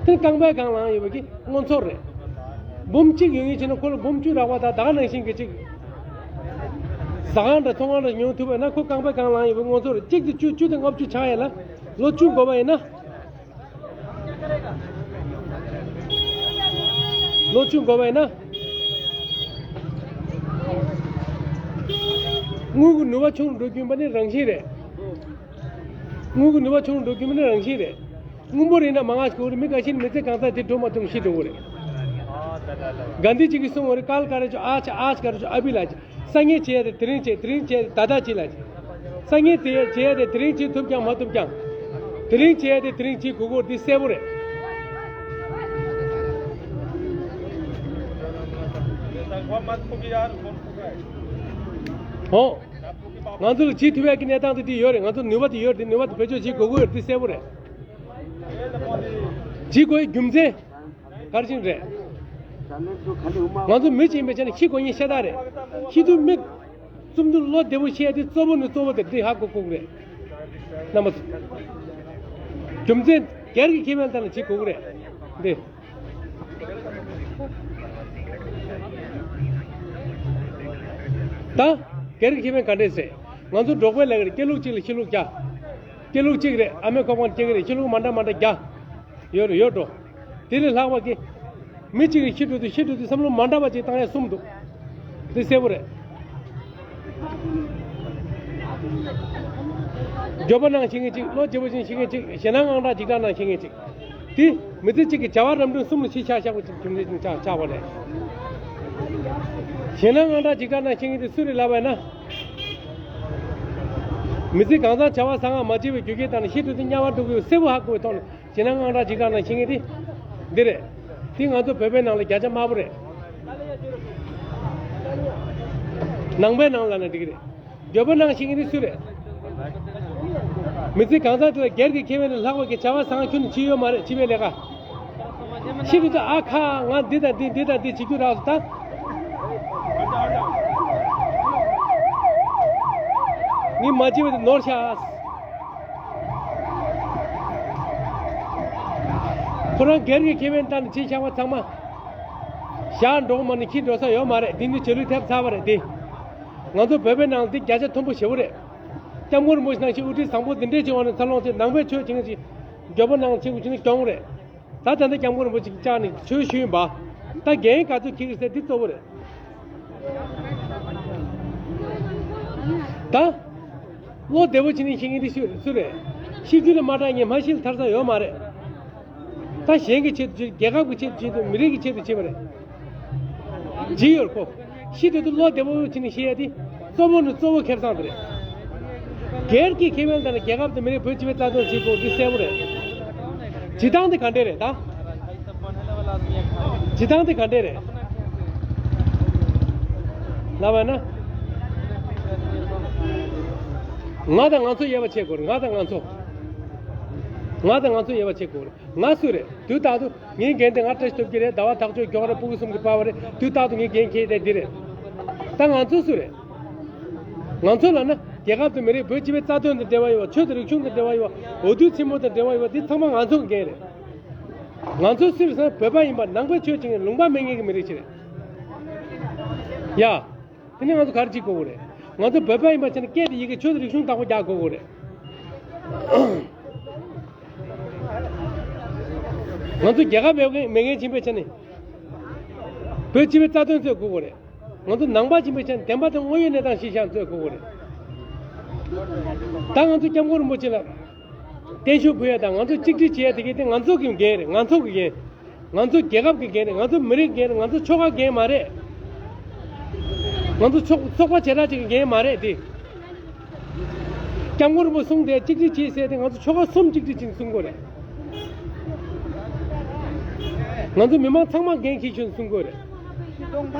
དེ་རྐང་པའི་སྒང་ལངས་ཡོད་པ་གི་དངོས་ཚོར་རེད། འབུམ་གཅིག་ཡོད་མཁན་བྱས་ན་ཁོ་ལ་འབུམ་བཅུ་རག་པ་དང་ད་ག་ནང་བཞིན་གྱི་ཅིག་ཟ་ཁང་འདྲ་ཚོང་ཁང་འདྲ་ཉོ་ཐུབ་པ་ཡིན་ན་ཁོ་རྐང་པའི་སྒང་ལངས་ཡོད་པའི་དངོས་ཚོར་རེད། གཅིག་དང་བཅུ། བཅུ་དང་ལྔ་བཅུ་ཆགས་ཡས་ལ་ལོ་བཅུ་འགོར་བ་ཡིན་ན། ལོ་བཅུ་འགོར་བ་ཡིན་ན། དངུལ་གྱི་ནུས་པ་ཆུང་རུ་འགྲོ་རྒྱུ་ཡིན་པ་ནི་རང་བཞིན་རེད། དངུལ་གྱི་ནུས་པ་ཆུང་རུ་འགྲོ་རྒྱུ་ཡིན་པ་ནི་རང་བཞིན་རེད། དངུལ་འབོར་ཡིན་ན་མང་ང་ཞིག་དགོས་རེད། མི་འགའ་ཤས་ནི་མི་ཚེ་གང་ཚང་དེ་འགྲོ་མ་ཐུབ་ཤི་འགྲོ་གི་རེད། གྷན་དྷི་ཇི་གིས་གསུངས་པ་རེད། काल करे जो आज, आज करे जो अभी ལབ། སང་ཉིན་བྱེད་ཡ་དེ་དེ་རིང་བྱེད། དེ་རིང་བྱེད་ད་ལྟ་བྱེད་ལབ། སང་ཉིན་དེ་བྱེད་ཡ་དེ་དེ་རིང་བྱེད་ཐུབ་ཀྱང་མ་ཐུབ་ཀྱང་། དེ་རིང་བྱེད་ཡ་དེ་དེ་རིང་བྱེད་དགོས་སྐོར་འདི་གསལ་པོ་རེད། ཨོ། ང་ཚོ་ལ་བྱེད་ཐུབ་ཡ་གི་གནས་སྟངས་དེ་འདི་ཡོད་རེད། ང་ཚོ་ནུས་པ་དེ་ཡོད་རེད། དེ་ནུས་པ་དེ་བེད་སྤྱོད་བྱེད་དགོས་ཀྱི་ཡོད་རེད། འདི་གསལ་པོ་རེད། བྱེད་དགོས་ཡ་རྒྱུ་མཚན། ག་རེ་བྱས་ནས་རེད། ང་ཚོ་མི་གཅིག་ཡིན་པའི་ཆ་ནས་ཤི་དགོས་ངེས་ཤ་སྟག་རེད། ཤི་དུས་མི་རྩུབ་འདུག་བློ་བདེ་པོ་ཤི་ཡ་དེ་གཙོ་བོ་ནས་གཙོ་བོ་དེ་འདི་ཧ་གོ་དགོས་ཀྱི་རེད། རྣམ་པ་ཚོ། རྒྱུ་མཚན་སྒེར་གྱི་ཁེ་ཕན་ལྟར་ནས་བྱེད་དགོས་ཀྱི་རེད། འདི། ད་སྒེར་གྱི་ཁེ་ཕན་ག་འདྲས་ཟེར། ང་ཚོ་འབྲོག་པའི་ལས་ཀ་རེད། སྐྱེ་ལུགས་གཅིག་ལ་ཤི་ལུགས་བརྒྱ། སྐྱེ་ལུགས་གཅིག་རེད། ཨ་མའི་ཁོག་པ་ནས་སྐྱེ་གི་རེད། ཤི་ལུགས་མ་འདྲ་མ་འདྲ་བརྒྱ། ཡོད་རེད། ཡོད་འགྲོ། དེ་ལས་ལྷག་པ་གི། མི་གཅིག་གིས་ཤི་འགྲོ་དུས་ཤི་འགྲོ་དུས་བསམ་བློ་མ་འདྲ་བ་ཅིག་བཏང་ཡ་གསུམ་འདུག་འདི་གསལ་པོ་རེད། འགྱོད་པ་ནང་ཤི་མཁན་གཅིག་བློ་བདེ་པོ་ཅན་ཤི་མཁན་གཅིག་ཞེད་སྣང་དངངས་སྐྲག་འཇིགས་སྐྲག་ནང་ཤི་མཁན་གཅིག་དེ་མི་ཚེ་གཅིག་གི་བྱ་བ་རབ་འབྲིང་གསུམ་ལ་གཞི་ཆགས་ཆགས་པ་ཅིག་རྒྱུ་འབྲས་ཅིག་ཆགས་ཆགས་པ་རེད། ཞེད་སྣང་དངངས་སྐྲག་འཇིགས་སྐྲག་ནང་ཤི་མཁན་དེ་སུ་རེད་ལབ་པ་ཡིན་ན། མི་ཚེ་གང་ཚང་བྱ་བ་གསང་སྔགས་མ་བྱས་པའི་རྒྱུ་རྐྱེན་དང་ནི་ཤི་དུས་དེ་དམྱལ་བར་འགྲོ་གི་ཡོད་གསལ་པོ་ཧ་གོ་བའི་ཐོག་ནས། ཞེད་སྣང་དངངས་སྐྲག་འཇིགས་སྐྲག་ནང་ཤི་མཁན་དེ། འདི་རེད། དེ་ང་ཚོ་བོད་པའི་ནང་ལ་བརྒྱ་ཆ་དམའ་པོ་རེད། ནང་པའི་ནང་ལ་ན་འགྲིག་གི་རེད། འགྱོད་པ་ནང་ཤི་མཁན་དེ་སུ་རེད། མི་ཚེ་གང་ཚང་དེ་ལ་སྒེར་གྱི་ཁེ་ཕན་ལས་ལྷག་པ་གི་བྱ་བ་བཟང་ཁྱོན་ནས་བྱེད་ཡོད་མ་རེད། བྱིས་པའི་ལས་ཀ། ཤི་དུས་ད་ཨ་ཁ་ང་འདི་དང་འདི་འདི་དང་འདི་བྱེད་རྒྱུ་རག་སོང་ད། ངས་མ་བྱས་པ་དེ་ནོར་ཤག་ཁོ་རང་སྒེར་གྱི་ཁེ་ཕན་ལྟར་ནས་བྱས་བཞག་པ་ཚང་མ། ཞག་འགྲོ་མ་ནི་ཁྱི་འགྲོ་ས་ཡོད་མ་རེད། འདི་ནི་བྱ་ལུས་ཐེབས་ཚར་བ་རེད་དེ། ང་ཚོ་བོད་པའི་ནང་འདི་བརྒྱ་ཆ་མཐོན་པོ་ཞེ་བོ་རེད། སྐྱབས་མགོན་རིན་པོ་ཆེ་ནང་བཞིན་དབུ་ཁྲིད་བཟང་པོ་འདི་འདྲས་ཅིག་འོང་ནས་འཚར་ལོངས་ཆེ་ནང་པའི་ཆོས་བྱེད་མཁན་ཅིག་མགྱོགས་པོ་ནང་ཆེན་པོ་ཅིག་ནི་གྱོང་རེད། ད་ད་ལྟ་སྐྱབས་མགོན་རིན་པོ་ཆེ་བཅར་ནས་ཆོས་ཞུས་ཡིན་པ། ད་འགན་ག་ཚོད་འཁྱེར་གི་ཟེར་འདི་གཙོ་བོ་རེད། ད། བློ་བདེ་པོ་བྱས་ནས་ཤེས་མཁན་འདི་སུ་སུ་རེད། ཤེས་རྒྱུད་ལ་མ་དྲག་མཁན་མ་ཤེས་ལ་ཐར་ས་ཡོད་མ་རེད། ད་གཞན་གྱི་ཆེད་དུ་བྱེད། རྒྱལ་ཁབ་ཀྱི་ཆེད་དུ་བྱེད་དུ། མི་རིགས་ཀྱི་ཆེད་དུ་བྱེད་པ་རེད། ཇི་ཡོད་ཁོ། ཤི་དུས་དུ་བློ་བདེ་པོ་བྱས་ནས་ཤི་ཡ་དེ་གཙོ་བོ་ནི་གཙོ་བོ་ཁེ་བཟང་དེ་རེད། སྒེར་གྱི་ཁེ་ཕན་དང་རྒྱལ་ཁབ་དང་མི་རིགས་བོད་སྤྱི་པའི་རྩ་དོན་བྱེད་དགོས་འདི་གསལ་པོ་རེད། བྱེད་སྟངས་དེ་ག་འདྲས་རེད་ད། བྱེད་སྟངས་དེ་ག་འདྲས་རེད། ལབ་པ་ན། ང་དང་ང་ཚོ་དབྱེ་བ་ཕྱེ་དགོས་རེད། ང་དང་ང་ཚོ། ང་དང་ང་ཚོ་དབྱེ་བ་ཕྱེ་དགོས་རེད། ང་སུ་རེད། དུས་རྟག་ཏུ་ངའི་འགན་དེ་ང་བཀྲ་ཤིས་སྟོབས་རྒྱལ་རེད། ཟླ་བ་ཐག་ཆོད་མགྱོགས་རེད། ཕྲུ་གུ་གསུམ་གྱི་པ་ཕ་རེད། དུས་རྟག་ཏུ་ངའི་འགན་འཁྱེར་དེ་འདི་རེད། ད་ང་ཚོ་སུ་རེད། ང་ཚོ་ལབ་ན་རྒྱལ་ཁབ་དང་མི་རིགས་བོད་སྤྱི་པའི་རྩ་དོན་དང་འབྲེལ་བ་ཡོད་པ། ཆོས་དང་རིག་གཞུང་དང་འབྲེལ་བ་ཡོད་པ། འོས་བསྡུ་ཆེན་མོ་དང་འབྲེལ་བ་ཡོད་པ། འདི་ཚང་མ་ང་ཚོ་གི་འགན་རེད། ང་ཚོ་སུ་རེད་ཟེར་ན་བོད་པ་ཡིན་པ། ནང་པའི་ཆོས་བྱེད་མཁན། ལུང་པ་མེད་མཁན་གྱི་མི་རིགས་ཤིག་རེད། ཡ། དེ་ནི་ང་ཚོ་ག་རེ་བྱེད་དགོས་རེད། ང་ཚོ་བོད་པ་ཡིན་པ་བྱས་ནས་སྐད་དེ་ཡི་གེ་ཆོས་དང་རིག་གཞུང་བདག་པོ་རྒྱག་དགོས་རེད། ང་ཚོ་རྒྱལ་ཁབ་མེད་མཁན་མེད་མཁན་ཕྱིན་པའི་ཆ་ནས། བོད་སྤྱི་པའི་རྩ་དོན་རྩོད་དགོས་རེད། ང་ཚོ་ནང་པ་ཕྱིན་པའི་ཆ་ནས་བདེན་པ་དང་དངོས་ཡོད་གནས་སྟངས་ཤེས་བྱ་རྩོད་དགོས་རེད། ད་ང་ཚོ་སྐྱབས་མགོན་རིན་པོ་ཆེ་ལ་བརྟན་བཞུགས་ཕུལ་ཡ་དང་ང་ཚོ་གཅིག་སྒྲིལ་བྱེད་ཡ་དེ་གའི་དེ་ང་ཚོ་གི་འགན་རེད། ང་ཚོ་གི་འགན། ང་ཚོ་རྒྱལ་ཁབ་ཀྱི་འགན་རེད། ང་ཚོ་མི་རིགས་འགན་རེད། ང་ཚོ་ཆོལ་ཁ་འགན་མ་རེད། ང་ཚོ་ཚོགས་ཚོགས་པ་བྱེ་བྲག་ཅིག་གི་འགན་མ་རེད་དེ། སྐྱབས་མགོན་རིན་པོ་གསུངས་ཏེ་གཅིག་སྒྲིལ་བྱེད་ཟེར་ཏེ་ང་ཚོ་ཆོལ་ཁ་གསུམ་གཅིག་སྒྲིལ་བྱེད་གསུང་དགོས་རེད། ང་ཚོ་མི་མང་ཚང་མ་འགན་འཁྱེར་ཤོག་གསུང་དགོས་རེད།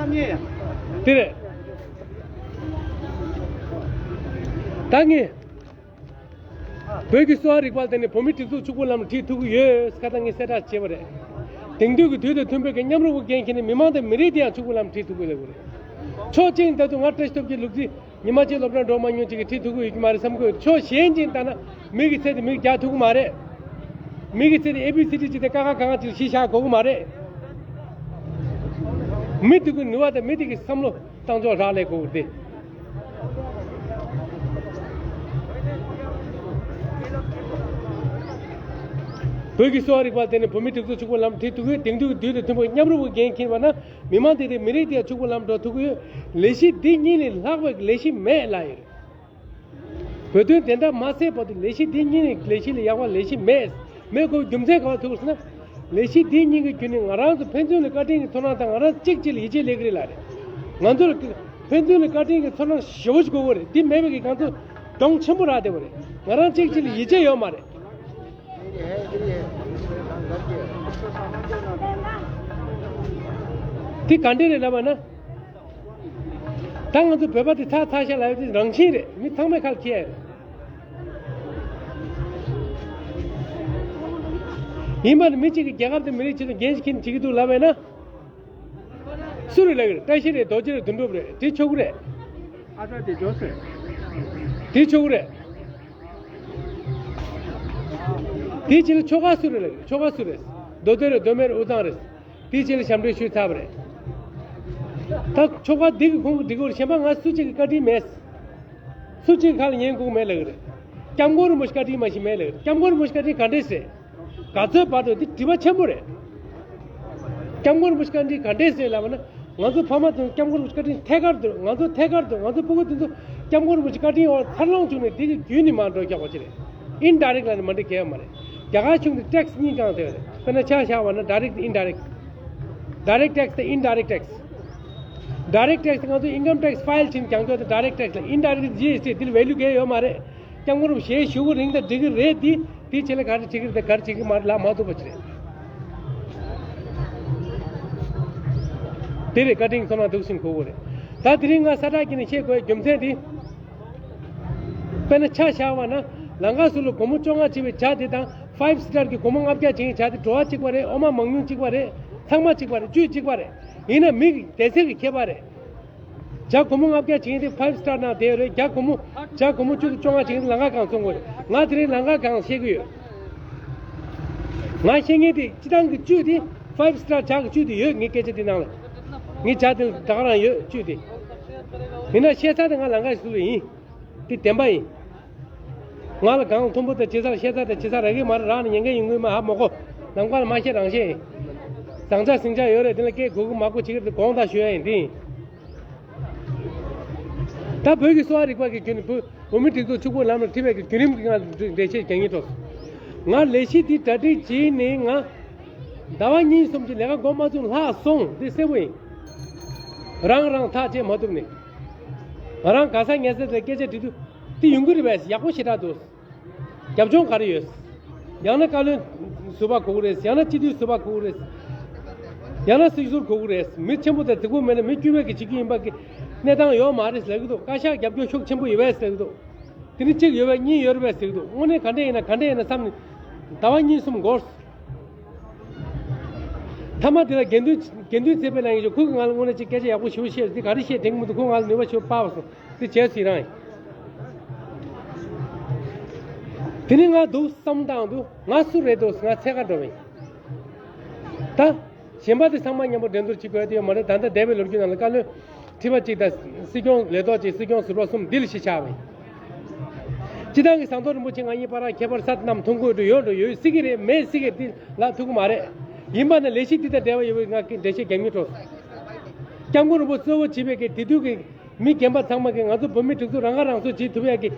དེ་རེད། ད་ངས། བོད་ཀྱི་གསོ་བ་རིག་པ་ལ་བརྟེན་ནས་བོད་མིའི་སྒྲིག་འཛུགས་ཕྱུག་པོའི་ལམ་ཁྲིད་ཐུབ་ཀྱི་ཡོད་ཁ་ད་ངས་གསལ་བསྒྲགས་བྱས་པ་རེད། དེང་དུས་ཀྱི་དུས་དང་མཐུན་པའི་གི་མཉམ་རུབ་ཀྱི་འགན་འཁྱེར་ནས་མི་མང་དང་མི་རིགས་དེ་ཡང་ཕྱུག་པོའི་ལམ་ཁྲིད་ཐུབ་ཀྱི་ལབ་དགོས་རེད། ཕྱོགས་གཅིག་ནས་ད་དུང་ང་བཀྲ་ཤིས་སྟོབས་རྒྱལ་ལུག་རྫི་ཉི་མ་གཅིག་སློབ་གྲྭར་འགྲོ་མ་མྱོང་ཅིག་གིས་ཁྲིད་ཐུབ་ཀྱི་ཡོད་ཀྱི་མ་རེད་བསམ་གྱི་ཡོད། ཕྱོགས་གཞན་གཅིག་ནས་ལྟ་ན་མི་གི་ཚེ་དེ་མིག་རྒྱག་ཐུབ་ཀྱི་མ་རེད། མི་གི་ཚེ་དེ་ཨེ་བི་སི་ཌི་ཅིག་དེ་ཀ་ཁ་ག་ང་ཅིག་ཤི་བཞག་དགོས་ཀྱི་མ་རེད། མི་དེ་གི་ནུས་པ་དང་མི་དེ་གི་བསམ་བློ། བཏང་ཕྱོགས་རག་ལས་དགོས་ཏེ། བོད་ཀྱི་གསོ་བ་རིག་པ་དེ་ནི་བོད་མིའི་སྒྲིག་འཛུགས་ཕྱུག་པོ་ལམ་ཁྲིད་ཐུབ་ཡོད། དེང་དུས་ཀྱི་དུས་དང་མཐུན་པའི་མཉམ་རུབ་ཀྱི་འགན་འཁྱེར་བ་ན་མི་མང་དེ་དེ་མི་རིགས་དེ་ཕྱུག་པོ་ལམ་འགྲོ་ཐུབ་ཀྱི་ཡོད། ལས་གཞི་འདི་གཉིས་ལས་ལྷག་པའི་ལས་གཞི་མེད་ལ་ཡོད། བོད་དོན་བདེན་མཐའ་མ་གསལ་བར་དུ་ལས་གཞི་འདི་གཉིས་ནི་ལས་གཞི་ལས་ཡག་པ་ལས་གཞི་མེད། མེད་དགོས་རྒྱུ་མཚན་ག་པར་ཐུག་ཟེར་ན། ལས་གཞི་འདི་གཉིས་ཀྱི་བརྒྱུད་ནས་ང་རང་ཚོ་ཕན་ཚུན་ལ་བཀའ་དྲིན་གྱི་ཚོར་སྣང་དང་ང་རང་གཅིག་གཅིག་ལ་ཡིད་ཆེས་སླེབས་ཀྱི་རེད་ལ་རེད། ང་ཚོ་ལ་ཕན་ཚུན་ལ་བཀའ་དྲིན་གྱི་ཚོར་སྣང་ཞེ་པོ་ཞིག་དགོས་ཀྱི་རེད། འདི་མེད་པའི་གི་ང་ཚོ་གྱོང་ཆེན་པོ་རག་བསྡད་པ་རེད། ང་རང་གཅིག་གཅིག་ལ་ཡིད་ཆེས་ཡོད་མ་རེད། འདི་ག་འདྲས་རེད་ལབ་པ་ན། ད་ང་ཚོ་བོད་པ་དེ་ཚ་ཚ་ཤ་ལབ་ཡ་དེ་རང་བཞིན་རེད། མི་ཚང་མས་ཁ་ལ་འཁྱེར་ཡ་རེད། ཡིན་པ་ནི་མི་གཅིག་གིས་རྒྱལ་ཁབ་དང་མི་རིགས་ཆེད་དུ་འགན་ཞིག་འཁྱེར་ནས་བྱེད་ཀྱི་འདུག་ལབ་པས་ན། སུ་རེད་ལབ་ཀྱི་རེད། བཀྲ་ཤིས་རེད། རྡོ་རྗེ་རེད། དོན་གྲུབ་རེད། དེ་ཆོག་གི་རེད། ཨ་ཙག་དེ་འཇོག་སྲིད། དེ་ཆོག་གི་རེད། དེའི་ཕྱི་ལ་ཆོལ་ཁ་སུ་རེད་ལབ་ཀྱི་རེད། ཆོལ་ཁ་སུ་རེད། མདོ་སྟོད་རེད། མདོ་སྨད་རེད། དབུས་གཙང་རེད། དེའི་ཕྱི་ལ་ཞབས་འདྲེན་ཞུས་ཚར་བ་རེད། ད་ཆོལ་ཁ་འདི་གི་ཁོང་གི་འགྲིག་གི་རེད། གཞན་པ་ང་སུ་གཅིག་གི་བཀའ་དྲིན་མེད། སུ་གཅིག་ཁ་ལ་ཉན་དགོས་མེད་ལབ་ཀྱི་རེད། སྐྱབས་མགོན་རིན་པོ་ཆེ་བཀའ་དྲིན་མ་ཞིག་མེད་ལབ་ཀྱི་རེད། སྐྱབས་མགོན་རིན་པོ་ཆེ་བཀའ་དྲིན་ག་འདྲས་ཟེར། ག་ཚོད་བར་དུ་འདི་དྲི་བ་ཆེན་པོ་རེད། སྐྱབས་མགོན་རིན་པོ་ཆེ་བཀའ་དྲིན་ག་འདྲས་ཟེར་ལབ་ན། ང་ཚོ་ཕ་མ་དང་སྐྱབས་མགོན་རིན་པོ་ཆེ་བཀའ་དྲིན་ཐད་ཀར་དུ། ང་ཚོ་ཐད་ཀར་དུ། ང་ཚོ་སྤུ་གུ་དེ་ཚོ་སྐྱབས་མགོན་རིན་པོ་ཆེ་བཀའ་དྲིན་འོག་འཚར་ལོངས་བྱུང་ནས་དེ་གི་རྒྱུན་ནས་མར་འགྲོ་ཆོག་པ་ཅིག་རེད། ཨིན་ཌའི་རེག་ལ་ནི་མ་འགྲིག་གལ་ཡོད་མ་རེད། རྒྱ་གར་གཞུང་གིས་ཊེག་སི་གཉིས་བཀང་བསྡད་ཡོད་རེད། དཔེར་ན་ཆ་བཞག་པ་ན་ཌའི་རེག་ཊི་ཨིན་ཌའི་རེག་ཊི། ཌའི་རེག་ཊི་ཊེག་སི་དང་ཨིན་ཌའི་རེག་ཊི་ཊེག་སི། ཌའི་རེག་ཊི་ཊེག་སི་ང་ཚོ་ཨིན་ཀམ་ཊེག་སི་ཕའིལ་བྱེད་ཀྱང་ཁྱོད་ཚོ་ཌའི་རེག་ཊི་ཊེག་སི་ལ། ཨིན་ཌའི་རེག་ཊི་ཇི་ཨེས་ཊི་དེ་ལ་ཝེ་ལུ་གང་ཡང་ཡོད་མ་རེད། སྐྱབས་མགོན་རིན་པོ་ཆེ་ཞུ་གི་རིང་དང་འགྲིག་གི་རེད་དེ། དེའི་ཆེད་ལ་ག་རེ་བྱེད་ཀྱི་རེད་དང་ག་རེ་བྱེད་ཀྱི་མ་རེད་ལབ་མ་ཐུབ་པ་ཅིག་རེད། དེ་རེད། བཀའ་དྲིན་གྱི་ཚོར་སྣང་འདུག་སེ་གོ་གི་རེད། ད་དེ་རིང་ང་གསལ་བསྒྲགས་བྱས་ནས་བཤད་དགོས་པའི་རྒྱུ་མཚན་དེ། དཔེར་ན་ཆ་བཞག་པ་ན་ལམ་ཁ་ཟུར་ལ་སྒོར་མོ་བཅོ་ལྔ་བྱེད་པའི་ཇ་དེ་དང་ཕའིབ་སི་ཊར་གྱི་སྒོར་མོ་ལྔ་བརྒྱ་བྱེད་མཁན་ཇ་དེ་བྲོ་བ་གཅིག་པ་རེད། འོ་མ་མང་ཉུང་གཅིག་པ་རེད། ཚང་མ་གཅིག་པ་རེད། བཅུད་གཅིག་པ་རེད། ཡིན་ན་མི་གི་བདེ་ཚིགས་ཀྱི་ཁྱད་པར་རེད། ཇ་སྒོར་མོ་ལྔ་བརྒྱ་བྱེད་མཁན་དེ་ཕའིབ་སི་ཊར་ནང་བསྡད་ཡོད་རེད། ཇ་སྒོར་མོ་ཇ་སྒོར་མོ་བཅུ་དང་བཅོ་ལྔ་བྱེད་མཁན་དེ་ལམ་ཁ་གང་འཚོང་དགོས་རེད། ང་དེ་རིང་ལམ་ཁ་གང་བཤད་ཀྱི་ཡོད། ང་བཤད་མཁན་དེ་སྤྱིར་བཏང་གི་བཅུད་དེ་ཕའིབ་སི་ཊར་ཇ་གི་བཅུད་དེ་ཡོད། ངའི་སྐད་ཆ་འདི་ནང་ལ། ངའི་ཇ་དེ་ད་ག་རང་ཡོད་བཅུད་དེ། ཡིན་ན་བཤད་ཚར་དེ་ང་ལམ་ཁ་ཞིག་ལ་ཡིན། དེ་བདེན་པ་ཡིན། ང་ལ་གང་མཐོན་པོ་དང་ཇེ་ཚར་བཤད་ཚར་དང་ཇེ་ཚར་རག་གི་མ་རེད། རག་ནས་ཉན་མཁན་ཡོང་གི་མ་ཧ་མོ་གོ། ལམ་ཁ་ལ་མ་བཤད་རང་བཤད་ཡིན། བཟང་ཆ་ཟིང་ཆ་ཡོད་རེད། དེ་ལ་སྐད་གོ་གི་མ་གོ་བྱེད་ཀྱི་དེ་དགོངས་དག་ཞུ་ཡ་ཡིན་དེ་ཡིན། ད་བོད་ཀྱི་གསོ་བ་རིག་པ་གི་རྒྱུད་ནས་བོད་བོད་མི་སྒྲིག་འཛུགས་ཕྱུག་པོའི་ལམ་ལ་ཁྲིད་པའི་གི་བརྒྱུད་རིམ་གྱི་ང་འགྲེལ་བཤད་རྒྱག་སྙིང་འདོད། ང་ལས་གཞི་འདི་གྲ་སྒྲིག་བྱས་ནས་ང་ཟླ་བ་གཉིས་གསུམ་གྱི་ལས་ཀ་འགོ་མ་བཙུགས་ལྷག་སོང་། འདི་གསལ་པོ་ཡིན། རང་རང་ཐག་བཅད་མ་ཐུབ་ནས་ང་རང་ག་ས་ངལ་ས་དེ་སྐད་ཆ་འདྲི་དུས་འདི་ཡོང་གི་རེད་པས། ཡག་པོ་ཞེ་དྲག་འདུག་རྒྱབ་ལྗོངས་ག་རེ་ཡོད། ཡང་ན་བཀའ་བློན་ཟུར་པ་དགོས་ཀྱི་རེད། ཡང་ན་སྤྱི་འཐུས་ཟུར་པ་དགོས་ཀྱི་རེད། ཡང་ན་སྲིད་ཟུར་དགོས་ཀྱི་རེད། མི་ཆེན་པོ་དང་རྫིག་པོ་མེད་ན་མི་དཀྱུས་མས་ཀྱི་བྱེད་རྒྱུ་ཡིན་པ་གི་གནས་སྟངས་ཡོད་མ་རེད་ཟེར་གྱི་འདུག་བཀའ་ཤག་རྒྱབ་སྐྱོར་ཤུགས་ཆེན་པོ་ཡོད་པས་ཟེར་གྱི་འདུག་དེ་ནི་གཅིག་ཡོད་པས་གཉིས་ཡོད་རེད་པས་ཟེར་གྱི་འདུག་དངོས་གནས་ག་འདྲས་ཡིན་ན་ག་འདྲས་ཡིན་ན་བསམ་ནས་ཟླ་བ་གཉིས་གསུམ་འགོར། མཐའ་མ་དེ་ལ་དགེ་འདུན་དགེ་འདུན་ཚེ་འཕེལ་ལགས་ཀྱིས་ཁོ་གིས་ང་ལ་དངོས་གནས་ཅིག་སྐད་ཆ་ཡག་པོ་ཞེ་པོ་བཤད། འདི་ག་རེ་བཤད་དྲན་གྱི་མི་འདུག་ཁོ་ང་ལ་ནུས་པ་ཞེ་པོ་སྤར་བ་སོང་། འདི་བྱས་ཟིན་རང་ཡིན། དེ་ནི་ང་འདུག་བསམ་བཏང་འདུག་ང་སུ་རེད་འདུག་ང་འཚོལ་ག་འགྲོ་བ་ཡིན། ད་གཞན་པ་དེ་ཚང་མ་མཉམ་པོ་འགྲན་བསྡུར་བྱེད་དགོས་དེ་ཡོད་མ་རེད། ད་ལྟ་འདས་པའི་ལོ་རྒྱུས་ནང་ལ་བཀའ་བློན་ཁྲི་པ་གཅིག་དང་སྲིད་སྐྱོང་ལས་ཐོག་གཅིག་སྲིད་སྐྱོང་ཟུར་པ་གསུམ་འདི་ལ་གཞི་བཞག་པ་ཡིན། སྤྱི་བཏང་གི་ཟམ་གདོང་རིན་པོ་ཆེ་ང་གཉིས་བར་ཁྱད་པར་ས་དེ་རྣམས་མཐོང་གི་འགྲོ་ཡོད་འགྲོ་ཡོད་སྲིད་ཀྱི་རེད། མེད་སྲིད་ཀྱི་འདི་ལ་ཐུག་གི་མ་རེད། ཡིན་པ་ན་ལས་གཞི་འདི་དང་འབྲེལ་བ་ཡོད་པའི་ང་གི་འགྲེལ་བཤད་རྒྱག་མི་འགྲོ། སྐྱབས་མགོན་རིན་པོ་གཙོ་བོ་བྱས་པའི་གི་དེ་དུས་ཀྱི་མི་རྒན་པ་ཚང་མ་གིས་ང་ཚོ་བོད་མི་སྒྲིག་འཛུགས་རང་ཁ་རང་གསོ་བྱེད་ཐུབ་ཡག་གི་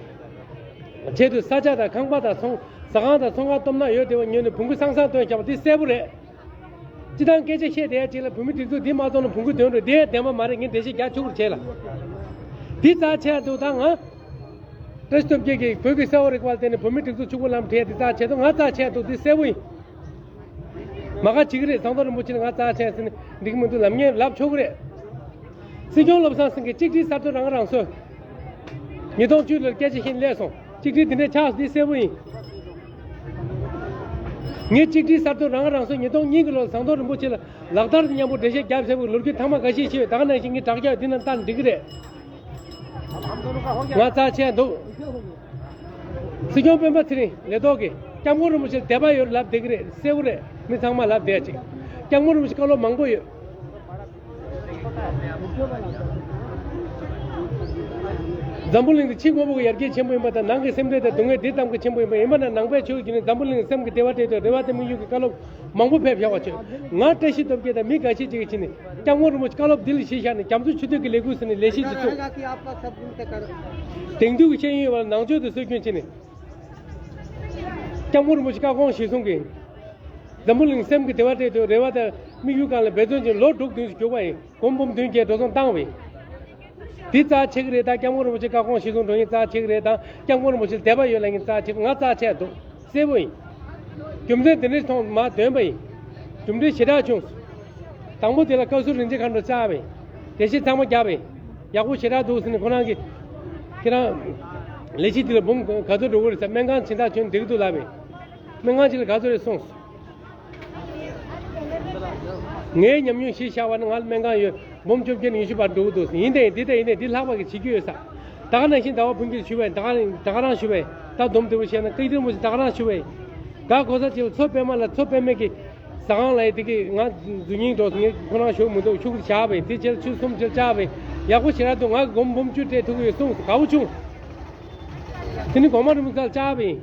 ཆེད་དུ་ས་ཆ་དང་ཁང་པ་དང་ཚོང་ཟ་ཁང་དང་ཚོང་ཁང་སྟོབས་ན་ཡོད་དེ་བ་ཉོས་ནས་བོང་གུ་སང་སང་བཏོན་བཞག་པ་འདི་གསལ་པོ་རེད། སྤྱི་བཏང་སྐད་ཆ་བཤད་བསྡད་ཡ་ཅིག་ལ་བོད་མི་སྒྲིག་འཛུགས་འདི་མ་བཙོང་ན་བོང་གུ་དོན་འགྲོ་འདི་ཡང་བདེན་པ་མ་རེད། ངས་འགྲེལ་བཤད་རྒྱག་ཆོག་གི་རེད་བྱས་ལ། འདི་རྩ་ཆེ་ཡ་འདུག་ད་ང་བཀྲ་ཤིས་སྟོབས་རྒྱལ་གྱིས་བོད་ཀྱི་གསལ་བོ་རིག་པ་བརྟེན་ནས་བོད་མི་སྒྲིག་འཛུགས་ཕྱུག་པོ་ལམ་ཁྲིད་ཡ་འདི་རྩ་ཆེ་འདུག་ང་རྩ་ཆེ་ཡ་འདུག་འདི་གསལ་པོ་ཡིན། མ་ག་བྱེད་ཀྱི་རེད། ཟམ་གདོང་རིན་པོ་ཆེ་ལ་ང་རྩ་ཆེ་ཟེར་ནས་འགྲིག་གི་མི་འདུག་ལབ་ཉན་ལབ་ཆོག་གི་རེད། སྲིད་སྐྱོང་བློ་བཟང་སེང་གེ་གཅིག་སྒྲིལ་གསར་གཏོད་རང་རང་སོ། ཉིས་སྟོང་བཅུ་ལ་སྐད་ཆ་བཤད་སླེབས་སོང་། གཅིག་སྒྲིལ་འདི་འདྲས་ཆགས་འདི་གསལ་པོ་ཡིན། ངས་གཅིག་སྒྲིལ་གསར་གཏོད་རང་རང་སོ་ཉིས་སྟོང་གཉིས་ཀྱི་ལོར་ཟམ་གདོང་རིན་པོ་ཆེ་ལ་ལག་བསྟར་མཉམ་པོ་འགྲེལ་བཤད་བརྒྱབ་ཟེར་བའི་ལོ་རྒྱུས་ཐེངས་མ་འགའ་ཤས་ཤེས་པས་ད་ག་ནང་བཞིན་ངས་དྲག་རྒྱག་འདི་ན་ལྟ་འགྲིག་གི་རེད། ང་རྩ་ཆེ་འདུག་སྲིད་སྐྱོང་སྤེན་པ་ཚེ་རིང་ལས་ཐོག་གིས་སྐྱབས་མགོན་རིན་པོ་ཆེར་དད་པ་ཡོད་ལབ་བསྡད་ཀྱི་རེད། གསལ་པོ་རེད། མི་ཚང་མ་ལབ་བསྡད་ཅིག་སྐྱབས་མགོན་རིན་པོ་ཆེ་བཀའ་སློབ་མང་པོ་ཡོད། འཛམ་བུ་གླིང་འདི་ཕྱི་དངོས་པོ་གི་ཡར་རྒྱས་ཆེན་པོ་ཡིན་པ་དང་ནང་གི་སེམས་ཁྲལ་དང་སྡུག་བསྔལ་འདི་ཙམ་གྱི་ཆེན་པོ་ཡིན་པ་ཡིན་པ་ན་ནང་པའི་ཆོས་ཀྱི་ནི་འཛམ་བུ་གླིང་སེམས་ཀྱི་བདེ་བ་སྤྲད་དུས་རེ་བ་དེ་དམིགས་ཡུལ་གྱི་བཀའ་སློབ་མང་པོ་ཕེབས་བཞག་པ་བྱོས། ང་བཀྲ་ཤིས་སྟོབས་རྒྱལ་དང་མི་འགའ་ཤས་ཅིག་གིས་ཕྱིན་ནས་སྐྱབས་མགོན་རིན་པོ་ཆེ་བཀའ་སློབ་འདི་ལ་གཞི་བཞག་ནས་རྒྱ་མཚོ་ཆུ་ཐིགས་ཀྱི་ལས་འགུལ་ཟེར་ནས་ལས་གཞི་ཅིག་བཙུགས། དེང་དུས་ཀྱི་ཤེས་ཡོན་བ་ལ་ནང་ཆོས་དང་སྲོལ་རྒྱུན་ཕྱིན་ནས་སྐྱབས་མགོན་རིན་པོ་ཆེ་བཀའ་དགོངས་གཞིར་བཟུང་གིས་འཛམ་བུ་གླིང་སེམས་ཀྱི་བདེ་བ་སྤྲད་དུས་རེ་བ་དང་དམིགས་ཡུལ་སྒང་ལ་འབད་བརྩོན་ཅིག་ལོ་དྲུག་བདུན་ཞིག་བཞུགས་པ་ཡིན། སྒོར་མོ་འབུམ་བདུན་བརྒྱད་འགྲོ་སོང་བཏང་བས། འདི་རྩ་ཆེ་གི་རེད་དང་སྐྱབས་མགོན་རིན་པོ་ཆེ་བཀའ་དགོངས་གཞིར་བཟུང་འགྲོ་མཁན་རྩ་ཆེ་གི་རེད་དང་སྐྱབས་མགོན་རིན་པོ་ཆེ་ལ་དད་པ་ཡོད་ལབ་མཁན་རྩ་ཆེ་གི་ང་རྩ་ཆེ་འདུག་གསལ་པོ་ཡིན། རྒྱུ་མཚན་དེ་འདྲ་མཐོང་མ་འདོན་པ་ཡིན། གྲུབ་འབྲས་ཞེ་དྲག་བྱུང་། དང་པོ་དེ་ལ་བཀའ་ཟུར་རིན་ཆེན་མཁའ་འགྲོ་བཅར་བས། འགྲེལ་བཤད་ཚང་མ་བརྒྱབ་པས། ཡག་པོ་ཞེ་དྲག་འདུག་ཟེར་ནས་ཁོ་རང་གིས། ཁྱེད་རང་ལས་གཞི་འདི་ལ་འབུམ་ག་ཚོད་འགྲོ་གི་རེད་ཟེར། སྨན་ཁང་སྦྱིན་བདག་བྱོན་འགྲིག་འདུག་ལབ་པས། སྨན་ཁང་གཅིག་ལ་ག་ཚོད་རེད་གསུངས། ངའི་ཉམས་མྱོང་གཞི་བཞག་པ་ནི་ང་ལ་སྨན་ཁང་ཡོད། འབུམ་བཅོ་བརྒྱད་ཉི་ཤུ་བར་འགྲོ་གི་འདུག་ཡིན་དེ་འདི་ལྟ་ཡིན་ནས་འདི་ལྷག་པ་གི་བྱེད་རྒྱུ་ཡོད་ས། ད་ག་ནང་བཞིན་ཟླ་བ་ཕུན་གྱིས་ཞུས་པས་ད་ག་ད་ག་རང་ཞུས་པས་ད་སྡོམ་བདེ་པོ་བཤད་ན་སྐད་ཆ་མོ་ཞིག་ད་ག་རང་ཞུས་པས། ག་གོ་ས་ཅིག་ལ་མཚོ་པདྨ་ལ་མཚོ་པདྨའི་གི་ཟ་ཁང་ལ་ཡི་དེ་གི་ང་འཛུལ་སྙིང་འདོགས་ངས་ཁོ་རང་ཞུ་མི་འདུག་ཤུགས་བྱ་བས་དེ་ཕྱིར་ཆུ་གསུམ་ཕྱིར་བཅག་པས་ཡག་པོ་ཞེ་དྲག་འདུག་ང་གི་སྒོར་མོ་འབུམ་བཅུ་སྤྲད་ཐུབ་ཀྱི་ཡོད་གསུངས་དགའ་བོ་བྱུང་། དེ་ནི་གོང་མ་རིན་པོ་ཆེ་ལ་བཅར་བ་ཡིན།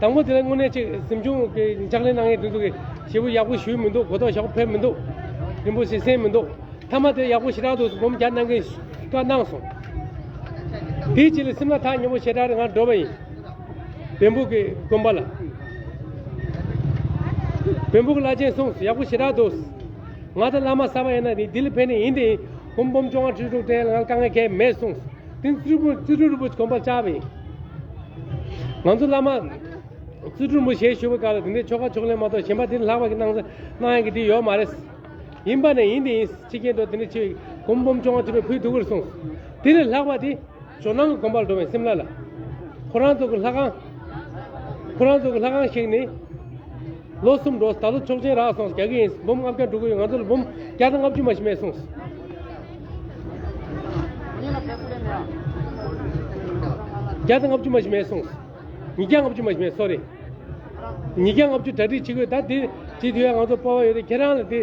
དང་པོ་དེ་ལ་དངོས་གནས་ཅིག་གཟིམ་ཆུང་གི་ཕྱག་ལས་གནང་མཁན་དེ་ཚོ་གིས་ཞེ་པོ་ཡག་པོ་ཞུས་མི་འདུག་གོ་རྟོགས་ཞེ་པོ་ཕེབས་མི་འདུག་རིན་པོ་ཆེ་གསན་མི་འདུག་མཐའ་མ་དེ་ཡག་པོ་ཞེ་དྲག་འདུག་སྒོམ་རྒྱག་གནང་མཁན་བཀའ་གནང་སོང་། དེའི་རྗེས་ལ་སེམས་ལ་ཐག་ཉེ་པོ་ཞེ་དྲག་རེད་ང་འགྲོ་བ་ཡིན། བེམ་པོ་གི་དགོན་པ་ལ། བེམ་པོ་གི་བླ་ཆེན་གསུངས་ཡག་པོ་ཞེ་དྲག་འདུག་ང་ད་བླ་མ་གསར་པ་ཡིན་ན་ནི་ལྡི་ལི་ཕེབས་ནས་ཡིན་དེ་སྒོམ་སྦོམ་བཅོ་ལྔ་ཁྲི་དྲུག་སྤྲད་ང་ལ་དཀའ་ངལ་གང་ཡང་མེད་གསུངས། དེ་ནས་རྩེ་དྲུག་རྩེ་དྲུག་རིན་པོ་ཆེ་དགོན་པར་བཅར་བས། ང་ཚོ་བླ་མ་རྩེ་དྲུག་རིན་པོ་ཆེ་ཞུ་བའི་སྐབས་ལ་དེ་འདྲའི་ཆོ་ག་ཕྱག་ལེན་མ་གཏོགས་གཞན་པ་དེ་ལྷག་པ་གི་གནང་གནང་ཡག་གི་དེ་ཡོད་མ་རེད། ཡིན་པ་ནས་ཡིན་དེ་ཡིན་ཕྱི་རྒྱལ་འགྲོ་དེ་འདྲ་ཆེ་སྒོམ་སྦོམ་བཅོ་ལྔ་ཁྲི་དྲུག་ཕུལ་ཐུབ་ཀྱི་རེད་གསུངས། དེ་ལས་ལྷག་པ་དེ་ཇོ་ནང་གི་དགོན་པར་འགྲོ་བའི་སེམས་ལ་ལ། ཁོ་རང་ཚོ་གི་ལྷ་ཁང་། ཁོ་རང་ཚོ་གི་ལྷ་ཁང་ཞིག་ནི། ལོ་གསུམ་འགྲོ་ད་ལོ་ཆོག་མཆན་རག་སོང་རྒྱག་གི་ཡིན་འབུམ་ལྔ་བརྒྱ་འགྲོ་གི་ཡོད་ང་ཚོ་ལ་འབུམ་བརྒྱ་དང་ལྔ་བཅུ་མ་ཞིག་མེད་གསུངས། བརྒྱ་དང་ལྔ་བཅུ་མ་ཞིག་མེད་གསུངས། ཉིས་བརྒྱ་ལྔ་བཅུ་མ་ཞིག་མེད་སོ་རེད། ཉིས་བརྒྱ་ལྔ་བཅུ་གྲ་སྒྲིག་བྱེད་དགོས་ད་དེ་བྱེད་དུས་ཡང་ང་ཚོ་སྤོབས་པ་ཡོད་དེ་ཁྱེད་རང་ལ་དེ།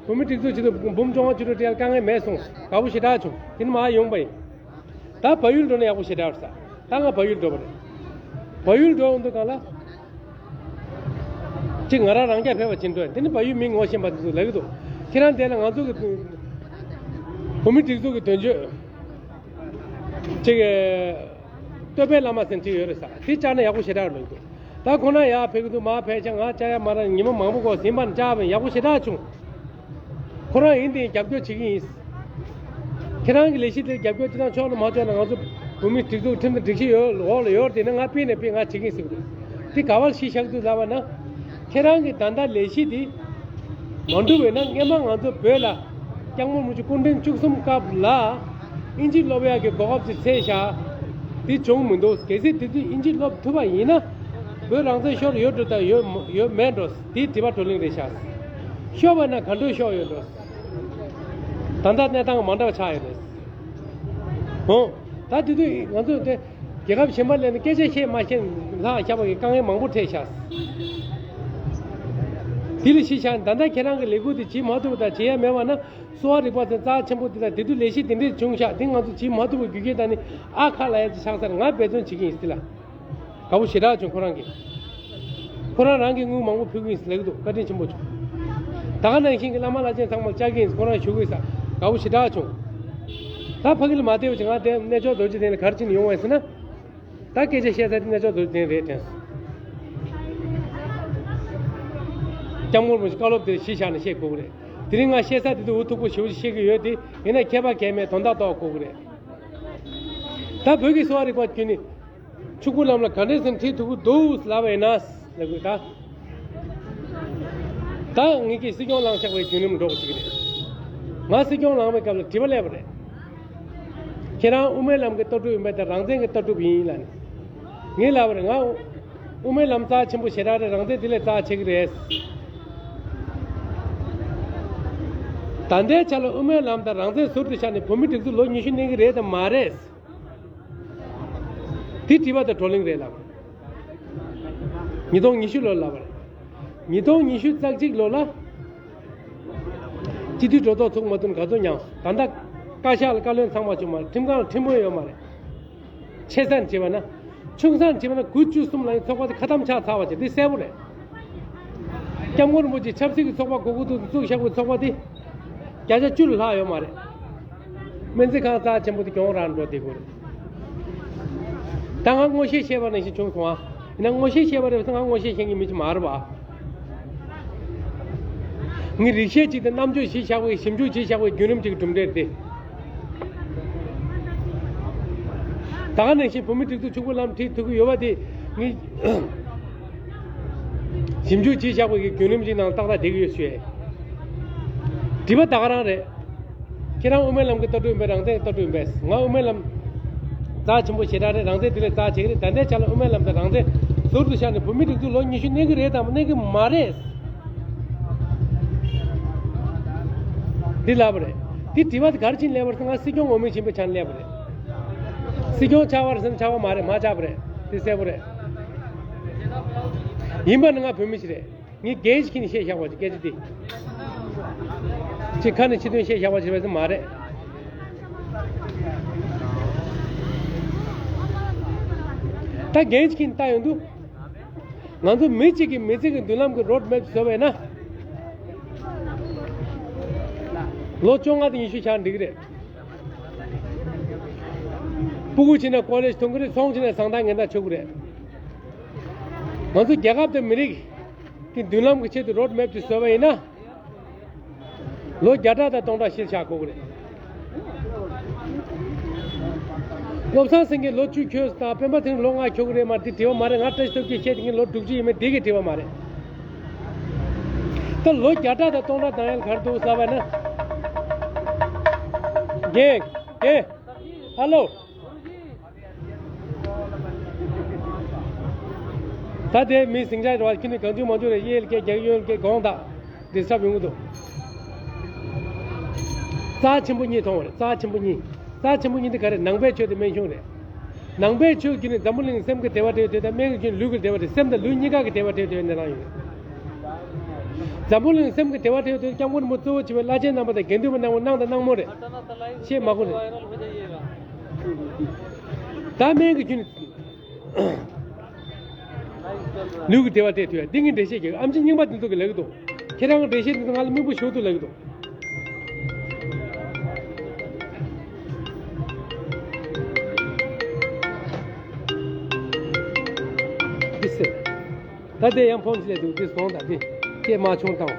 བོད་མི་སྒྲིག་འཛུགས་ཆེད་དུ་འབུམ་བཅོ་ལྔ་བཅུ་དྲུག་སྤྲད་ཡ་དཀའ་ངལ་མེད་སོང་། དགའ་པོ་ཞེ་དྲག་བྱུང་། དེ་ནས་མར་ཡོང་པ་ཡིན། ད་བལ་ཡུལ་འགྲོ་ན་ཡག་པོ་ཞེ་དྲག་རེད་ས། ད་ང་བལ་ཡུལ་འགྲོ་བ་རེད། བལ་ཡུལ་འགྲོ་འོང་དུས་སྒང་ལ། གཅིག་ང་རང་རང་རྐྱ་ཕེབས་པ་ཕྱིན་འགྲོ། དེ་ནི་བལ་ཡུལ་མི་ངོ་ཤེས་པ་དེ་ཚོ་ལབ་ཀྱི་འདུག་ཁྱེད་རང་བསྡད་ན་ང་ཚོ་གི་བོད་མི་སྒྲིག་འཛུགས་ཀྱི་དོན་གཅོད་གཅིག་སྟོད་པའི་བླ་མ་ཟེར་གཅིག་ཡོད་རེད་ས། དེ་བཅར་ན་ཡག་པོ་ཞེ་དྲག་ལབ་ཀྱི་འདུག་ད་ཁོ་ན་ཡར་ཕེབས་ཀྱི་འདུག་མར་ཕེབས་ཆ་ང་བཅར་ཡ་མ་རག་ཉི་མ་མང་པོ་འགོར་ཟིན་པ་ནི་བཅར་བ་ཡག་པོ་ཞེ་དྲག་བྱུང་། ཁོ་རང་ཡིན་དེ་རྒྱབ་སྐྱོར་བྱེད་ཀྱི་ཡིན། ཁྱེད་རང་གི་ལས་གཞི་དེར་རྒྱབ་སྐྱོར་ཅི་ཐང་ཆོག་ན་མ་ཆོག་ན་ང་ཚོ་བོད་མི་སྒྲིག་འཛུགས་ཁྲིམས་དང་སྒྲིག་གཞི་ཡོད་འོག་ལ་ཡོད་དེ་ནི་ང་པི་ནས་པི་ང་བྱེད་ཀྱི་ཡིན་ཟེར་གི་འདུག་དེ་ག་བ་ལ་གཞི་བཞག་འདུག་ལབ་པ་ན། ཁྱེད་རང་གི་ད་ལྟ་ལས་གཞི་དེ་མ་འགྲུབ་པས་ན་སྔན་མ་ང་ཚོ་བོད་ལ་སྐྱབས་མགོན་རིན་པོ་ཆེ་སྐུ་ཕྲེང་བཅུ་གསུམ་སྐབས་ལ་ཨིན་ཇི་སློབ་ཡག་གི་གོ་སྐབས་དེ་འཚོལ་བཞག་དེ་བྱུང་མི་འདུག་གལ་སྲིད་དེ་དུས་ཨིན་ཇི་སློབ་ཐུབ་པ་ཡིན་ན་བོད་རང་བཙན་ཤོར་ཡོད་འགྲོ་དང་ཡོད་ཡོད་མེད་འགྲོ་དེ་དྲི་བ་བགྲོ་གླེང་རེད་ཤག་ཤོར་བ་ན་ག་འདྲ་ཤོར་ཡོད་འགྲོ། ད་ལྟ་གནས་སྟངས་མ་འདྲ་བ་ཆགས་ཡོད་རེད། འོ། ད་དེ་དུས་ང་ཚོས་དེ་རྒྱལ་ཁབ་གཞན་པ་ལ་ནི་སྐད་ཆ་བཤད་མ་བཤད་ལྷག་བཞག་པ་གི་དཀའ་ངལ་མང་པོ་འཕྲད་ཤག་དེ་ལ་གཞི་བཞག་ད་ལྟ་ཁྱེད་རང་གི་ལས་འགུལ་དེ་བྱེད་མ་ཐུབ་པ་དང་བྱེད་ཡ་མེད་པ་ན་གསོ་བ་རིག་པ་ཚོ་རྩ་ཆེན་པོ་དེ་དང་དེ་དུས་ལས་གཞི་དེ་འདྲས་བྱུང་ཤག་དེ་ང་ཚོ་བྱེད་མ་ཐུབ་པ་རྒྱུ་རྐྱེན་དང་ནི་ཨ་ཁ་ལ་ཡ་ཚོ་ཆགས་ཚར། ང་འབད་བརྩོན་བྱེད་ཀྱི་ཡིན་སྲིད་ལ། དགའ་པོ་ཞེ་དྲག་བྱུང་ཁོ་རང་གིས། ཁོ་རང་རང་གིས་དངུལ་མང་པོ་ཕུལ་གྱི་ཡིན་ཟེར་ལབ་ཀྱི་འདུག་བཀའ་དྲིན་ཆེན་པོ་བྱུང་། ད་ག་ནང་བཞིན་གྱི་བླ་མ་བླ་ཆེན་ཚང་མར་བཅར་གྱི་ཡིན་ཁོ་རང་ཞུ་གི་ཡིན་ས། དགའ་པོ་ཞེ་དྲག་བྱུང་། ད་ཕ་གི་ལ་མ་བསྡད་པ་ཅིག་ང་དེ་རྣལ་འབྱོར་རྡོ་རྗེ་གདན་ལ་ག་རེ་བྱས་ནས་ཡོང་བ་ཡིན་ཟེར་ན། ད་སྐད་ཆ་བཤད་ས་དེ་རྣལ་འབྱོར་རྡོ་རྗེ་གདན་རེད་དྲན་སོང་། སྐྱབས་མགོན་རིན་པོ་ཆེ་བཀའ་སློབ་དེ་གཞི་བཞག་ནས་བཤད་དགོས་ཀྱི་རེད། དེ་རིང་ང་བཤད་ས་དེ་དུ་འུ་ཐུག་པོ་ཞེ་པོ་ཅིག་བཤད་ཀྱི་ཡོད་དེ་ཡིན་ན་ཁྱད་པར་གང་ཡང་མེད་དོན་དག་རྟོགས་དགོས་ཀྱི་རེད། ད་བོད་ཀྱི་གསོ་བ་རིག་པ་བརྒྱུད་ནས། ཕྱུག་པོ་ལམ་ལ་ག་འདྲས་སེ་ཁྲིད་ཐུབ་ཀྱི་འདུག་ལབ་པ་ཡིན་ན་ལབ་དགོས་ད། ད་ངེད་ཀྱིས་སྲིད་སྐྱོང་ལངས་ཆགས་པའི་བརྒྱུད་རིམ་སྒྲོག་ཅིག་རེད། ང་སྲིད་སྐྱོང་ལངས་པའི་སྐབས་ལ་དྲི་བ་སླེབས་པ་རེད། ཁྱེད་རང་དབུ་མའི་ལམ་གྱི་ལྟ་གྲུབ་ཡིན་པས་ད་རང་བཙན་གྱི་ལྟ་གྲུབ་ཡིན་ལབ་ནས། ངས་ལབ་པ་རེད་ང་། དབུ་མའི་ལམ་རྩ་ཆེན་པོ་ཞེ་དྲག་རེད། རང་བཙན་དེ་ལས་རྩ་ཆེ་གི་རེད། ད་ལྟའི་ཆ་ལ་དབུ་མའི་ལམ་དང་རང་བཙན་ཟུར་དུ་བཞག་ནས་བོད་མི་སྒྲིག་འཛུགས་ལོ་ཉི་ཤུ་གནས་ཀྱི་རེད་དམ་མ་རེད། དེ་དྲི་བ་དང་བགྲོ་གླེང་རེད་ལབ་པ་རེད། ཉིས་སྟོང་ཉི་ཤུ་ལོར་ལབ་པ་རེད། ཉིས་སྟོང་ཉི་ཤུ་རྩ་གཅིག་ལོ་ལ། སྤྱི་འཐུས་སྒྲོ་འདོགས་ཚུགས་མ་ཐུབ་ག་ཚོད་མྱངས་སོང་། ད་ལྟ་བཀའ་ཤག་ལ་བཀའ་བློན་ཚང་མ་བྱུང་མ་རེད། ཁྲིམས་ཁང་ལ་ཁྲིམས་དཔོན་ཡོད་མ་རེད། ཆེ་ས་ནས་བྱས་པ་ན། ཆུང་ས་ནས་བྱས་པ་ན་དགུ་བཅུ་གསུམ་ལ་ཡང་ཚོགས་པ་དེ་ཁ་བཏང་ཆགས་ཚར་བ་བྱས་དེ་གསལ་པོ་རེད། སྐྱབས་མགོན་རིན་པོ་ཆེ་ཆབ་སྲིད་ཀྱི་ཚོགས་པ་གོ་དགོས་འདུག་བཙུགས་བཞག་པའི་ཚོགས་པ་དེ། བརྒྱ་ཆ་བཅུ་ལས་ལྷག་ཡོད་མ་རེད། སྨན་རྩིས་ཁང་རྩ་ཆེན་པོ་དེ་གྱོང་རག་འགྲོ་བསྡད་ཀྱི་རེད། ད་ང་ངོ་ཤེས་ཤེས་པ་ནང་བཞིན་བྱུང་སོང་ཨ། ཡིན་ན་ངོ་ཤེས་ཤེས་པ་རེད་ཟེར་ང་ངོ་ཤེས་ཤེས་མཁན་མི་ཅིག་མ་རེད་བ། ངས་རིག་བྱེད་ཅིག་དང་རྣམ་དཔྱོད་ཅིག་བཞག་པའི་ཞིབ་འཇུག་ཅིག་བཞག་པའི་བརྒྱུད་རིམ་ཅིག་གི་གྲུབ་འབྲས་རེད། ད་ག་ནང་བཞིན་བོད་མི་སྒྲིག་འཛུགས་ཕྱུག་པོ་ལམ་ཁྲིད་ཐུབ་ཀྱི་ཡོད་པ་དེ་ངས་ཞིབ་འཇུག་ཅིག་བཞག་པའི་བརྒྱུད་རིམ་ཅིག་ནང་ཏག་ཏག་བསྡད་ཀྱི་ཡོད་ཞུ་ཡས། དྲི་བ་ད་ག་རང་རེད། ཁྱེད་རང་དབུ་མའི་ལམ་གྱི་ལྟ་གྲུབ་ཡིན་པས་རང་བཙན་གྱི་ལྟ་གྲུབ་ཡིན་པས། ང་དབུ་མའི་ལམ་རྩ་ཆེན་པོ་ཞེ་དྲག་རེད། རང་བཙན་དེ་ལས་རྩ་ཆེ་གི་རེད། ད་ལྟའི་ཆ་ལ་དབུ་མའི་ལམ་དང་རང་བཙན་ཟུར་དུ་བཞག་ནས་བོད་མི་སྒྲིག་འཛུགས་ལོ་ཉི་ཤུ་གནས་ཀྱི་རེད་དམ་གནས་ཀྱི་མ་རེད། འདི་ལབ་པ་རེད། འདི་དྲི་བ་དེ་ག་རེ་བྱས་ནས་སླེབས་པ་རེད་ཟེར་ན་ང་སྲིད་སྐྱོང་འོས་མི་ཡིན་པའི་ཆ་ནས་སླེབས་པ་རེད། སྲིད་སྐྱོང་ཆགས་པ་རེད་ཟེར་ན་ཆགས་པ་མ་རེད། མ་ཆགས་པ་རེད། དེ་གསལ་པོ་རེད། ཡིན་པ་ནི་ང་བོད་མི་ཞིག་རེད། ངས་འགན་ཞིག་ཁྱེར་ནས་བཤད་བཞག་པ་ཅིག་སྐད་ཆ་འདི། ཅིག་ཁ་ནས་ཕྱི་དོན་བཤད་བཞག་པ་ཅིག་རེད་ཟེར་མ་རེད། ད་འགན་ཞིག་ཁྱེར་ནས་བལྟ་ཡོང་དུས། ང་ཚོ་མི་གཅིག་གིས་མི་གཅིག་གི་མདུན་ལམ་གྱི་རོཌ་མེབ་བཟོས་པ་ཡིན་ན། ལོ་བཅོ་ལྔ་དང་ཉི་ཤུ་ཆགས་འགྲིག་གི་རེད། སྤུ་གུ་བྱས་ན་ཀོ་ལེཇ་ཐོན་གྱི་རེད། ཚོང་བྱས་ན་བཟང་ཐག་ངན་ཐག་ཆོད་ཀྱི་རེད། ང་ཚོ་རྒྱལ་ཁབ་དང་མི་རིགས་ཀྱི་མདུན་ལམ་གྱི་ཆེད་དུ་རོཌ་མེབ་ཅིག་བཟོས་པ་ཡིན་ན། ལོ་བརྒྱ་ཕྲག་དང་སྟོང་ཕྲག་གཞིར་བཞག་དགོས་ཀྱི་རེད། བློ་བཟང་སེང་གེ་ལོ་བཅུ་འཁྱོལ་དང་སྤེན་པ་ཚེ་རིང་ལོ་ལྔ་འཁྱོལ་གྱི་རེད་མ་རེད་དེ་དྲི་བ་མ་རེད། ང་བཀྲ་ཤིས་སྟོབས་རྒྱལ་བཤད་དེ་ངས་ལོ་དྲུག་ཅུ་ཡིན་མིན་དེ་གི་དྲི་བ་མ་རེད། ད་ལོ་བརྒྱ་ཕྲག་དང་སྟོང་ཕྲག་བཏང་ཡ་ལ་ག་རེ་འདུག་ལབ་པ་ན། རྒན། རྒན། ཧ་ལོ། ད་དེ་མི་ཟིང་ཆ་རེད་བ། ཁྱེད་ནི་གང་བྱུང་མང་བྱུང་རེད། གཡས་ལ་སྐད་རྒྱག་གཡོན་ལ་སྐད་དགོངས་དག་ཌི་སི་ཊབ་ཡོང་གི་འདུག་རྩ་ཆེན་པོ་གཉིས་མཐོང་བ་རེད། རྩ་ཆེན་པོ་གཉིས། རྩ་ཆེན་པོ་གཉིས་འདི་ག་རེ། ནང་པའི་ཆོས་དེ་སྨན་གཞུང་རེད། ནང་པའི་ཆོས་བརྒྱུད་ནས་འཛམ་བུ་གླིང་སེམས་ཀྱི་བདེ་བ་སྤྲད་དེ་དང་སྨན་གྱི་བརྒྱུད་ནས་ལུས་ཀྱི་བདེ་བ་སྤྲད། སེམས་དང་ལུས་གཉིས་ཀ་གི་བདེ་བ་སྤྲད་དེ་ནས་རང་ཡོད། འཛམ་བུ་གླིང་སེམས་ཀྱི་བདེ་བ་སྤྲད་དུས་སྐྱབས་མགོན་རིན་པོ་ཆེ་གཙོ་བོ་བྱས་པའི་བླ་ཆེན་རྣམ་པ་དང་དགེ་འདུན་པ་རྣམ་པ་གནང་དང་གནང་མུས་རེད། ཤེས་མ་གོ་རེད། ད་སྨན་གྱི་རྒྱུན། ལུས་ཀྱི་བདེ་བ་སྤྲད་ཐུབ་ཡ་འདི་ངས་འགྲེལ་བཤད་རྒྱག་ཨམ་ཆི་རྙིང་པ་འདི་ཚོ་གིས་ལབ་ཀྱི་འདུག་ཁྱེད་རང་གི་འགྲེལ་བཤད་འདི་ཚོ་ང་ལ་སྨིན་པོ་ཞེ་པོ་འདུག་ལབ་ཀྱི་འདུག་འདི་ཟེར། ད་དེ་ཡང་ཕོན་ཆེ་ལས་འདུག་འདི་སོང་ད་འདི་སྐད་མ་ཆུང་བཏང་།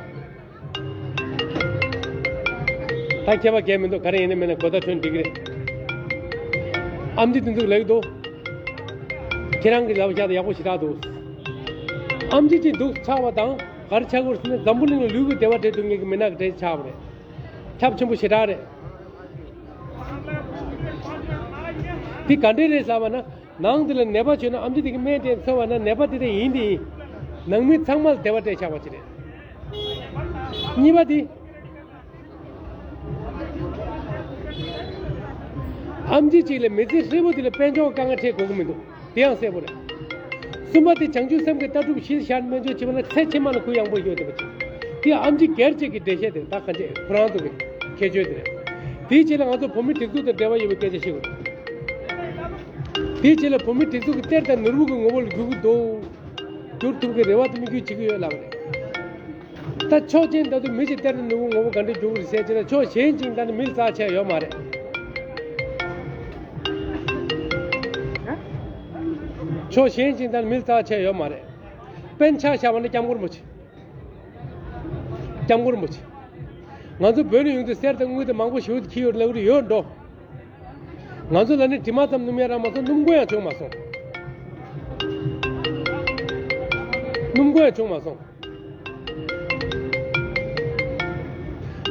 ད་ཁྱད་པར་གང་ཡང་མི་འདུག་ག་རེ་ཡིན་ན་མིན་ན་གོ་བརྡ་ཐོན་འགྲིག་གི་རེད། ཨམ་ཆི་འདི་འདུག་ལབ་ཀྱི་འདུག་ཁྱེད་རང་གིས་ལབ་བཞག་ད་ཡག་པོ་ཞེ་དྲག་འདུག་ཨམ་ཆི་ཅིག་འདུག་ཆགས་པ་དང་ག་རེ་ཆགས་ཀྱི་ཡོད་ཟེར་ན་འཛམ་བུ་གླིང་ལ་ལུས་ཀྱི་བདེ་བ་སྤྲད་ཐུབ་མཁན་གྱི་མི་སྣ་གི་གྲས་ཆགས་པ་རེད། ཁྱབ་ཆེན་པོ་ཞེ་དྲག་རེད། འདི་ག་འདྲས་རེད་ཟེར་བ་ན། ནང་དེ་ལ་ནད་པ་བྱུང་ན་ཨམ་ཆི་དེ་གིས་སྨན་སྤྲད་འཚོལ་བ་ན་ནད་པ་དེ་དེ་ཡིན་དེ་ཡིན། ནང་མི་ཚང་མ་ལ་བདེ་བ་སྤྲད་ཆགས་པ་ཅིག་རེད། གཉིས་པ་དེ། ཨམ་ཆི་གཅིག་ལ་མི་ཚེ་ཧྲིལ་པོ་དེ་ལ་དཔལ་འབྱོར་དཀའ་ངལ་འཕྲད་དགོས་ཀྱི་མི་འདུག་དེ་ཡང་གསལ་པོ་རེད། གསུམ་པ་དེ་བྱང་ཆུབ་སེམས་ཀྱི་ལྟ་གྲུབ་གཞིར་བཞག་སྨན་བཅོས་བྱེད་པ་ན་ཚེ་ཕྱི་མ་ལ་གུ་ཡངས་པོ་ཡོད་བསྡད་པ་ཅིག་དེ་ཨམ་ཆི་སྒེར་གཅིག་གི་འགྲེལ་བཤད་དེ་ད་གང་བྱེད་ཁོ་རང་ཚོ་གི་ཁྱད་ཆོས་དེ་རེད། དེའི་རྗེས་ལ་ང་ཚོ་བོད་མི་སྒྲིག་འཛུགས་དང་འབྲེལ་བ་ཡོད་པའི་སྐད་ཆ་བཤད་དགོས། དེའི་རྗེས་ལ་བོད་མི་སྒྲིག་འཛུགས་ཀྱི་གཏེར་དང་ནོར་བུ་གི་ངོ་བོ་ལ་འགྱུར་གྱི་འདུག་འགྱུར་ཐུབ་ཀྱི་རེ་བ་དང་དམིགས་ཡུལ་བྱེད་ཀྱི་ཡོད་ལབ་རེད། ད་ཕྱོགས་གཅིག་ད་དུང་མི་གཅིག་གཏེར་དང་ནོར་བུ་ངོ་བོ་ག་འདྲ་འགྱུར་གྱི་རེད་ཟེར་བྱས་ན་ཕྱོགས་གཞན་གཅིག་ད་ནི་མི་ལ་རྩ་ཆེ་ཡོད་མ་རེད། ཕྱོགས་གཞན་གཅིག་ད་ནི་མི་ལ་རྩ་ཆེ་ཡོད་མ་རེད། དཔེར་ན་ཆ་བཞག་པ་ན་སྐྱབས་མགོན་རིན་པོ་ཆེ། སྐྱབས་མགོན་རིན་པོ་ཆེ། ང་ཚོ་བོད་ནས་ཡོང་དུས་གསེར་དང་དངུལ་དང་མང་པོ་ཞེ་པོ་ཅིག་ཁྱེར་ཡོད་ལབ་རེད་ཡོད་འགྲོ། ང་ཚོ་ལ་ནི་དྲི་མ་ཙམ་སྣོམ་ཡ་རག་མ་སོང་སྣུམ་སྒོ་ཡང་བྱུང་མ་སོང་། སྣུམ་སྒོ་ཡང་བྱུང་མ་སོང་།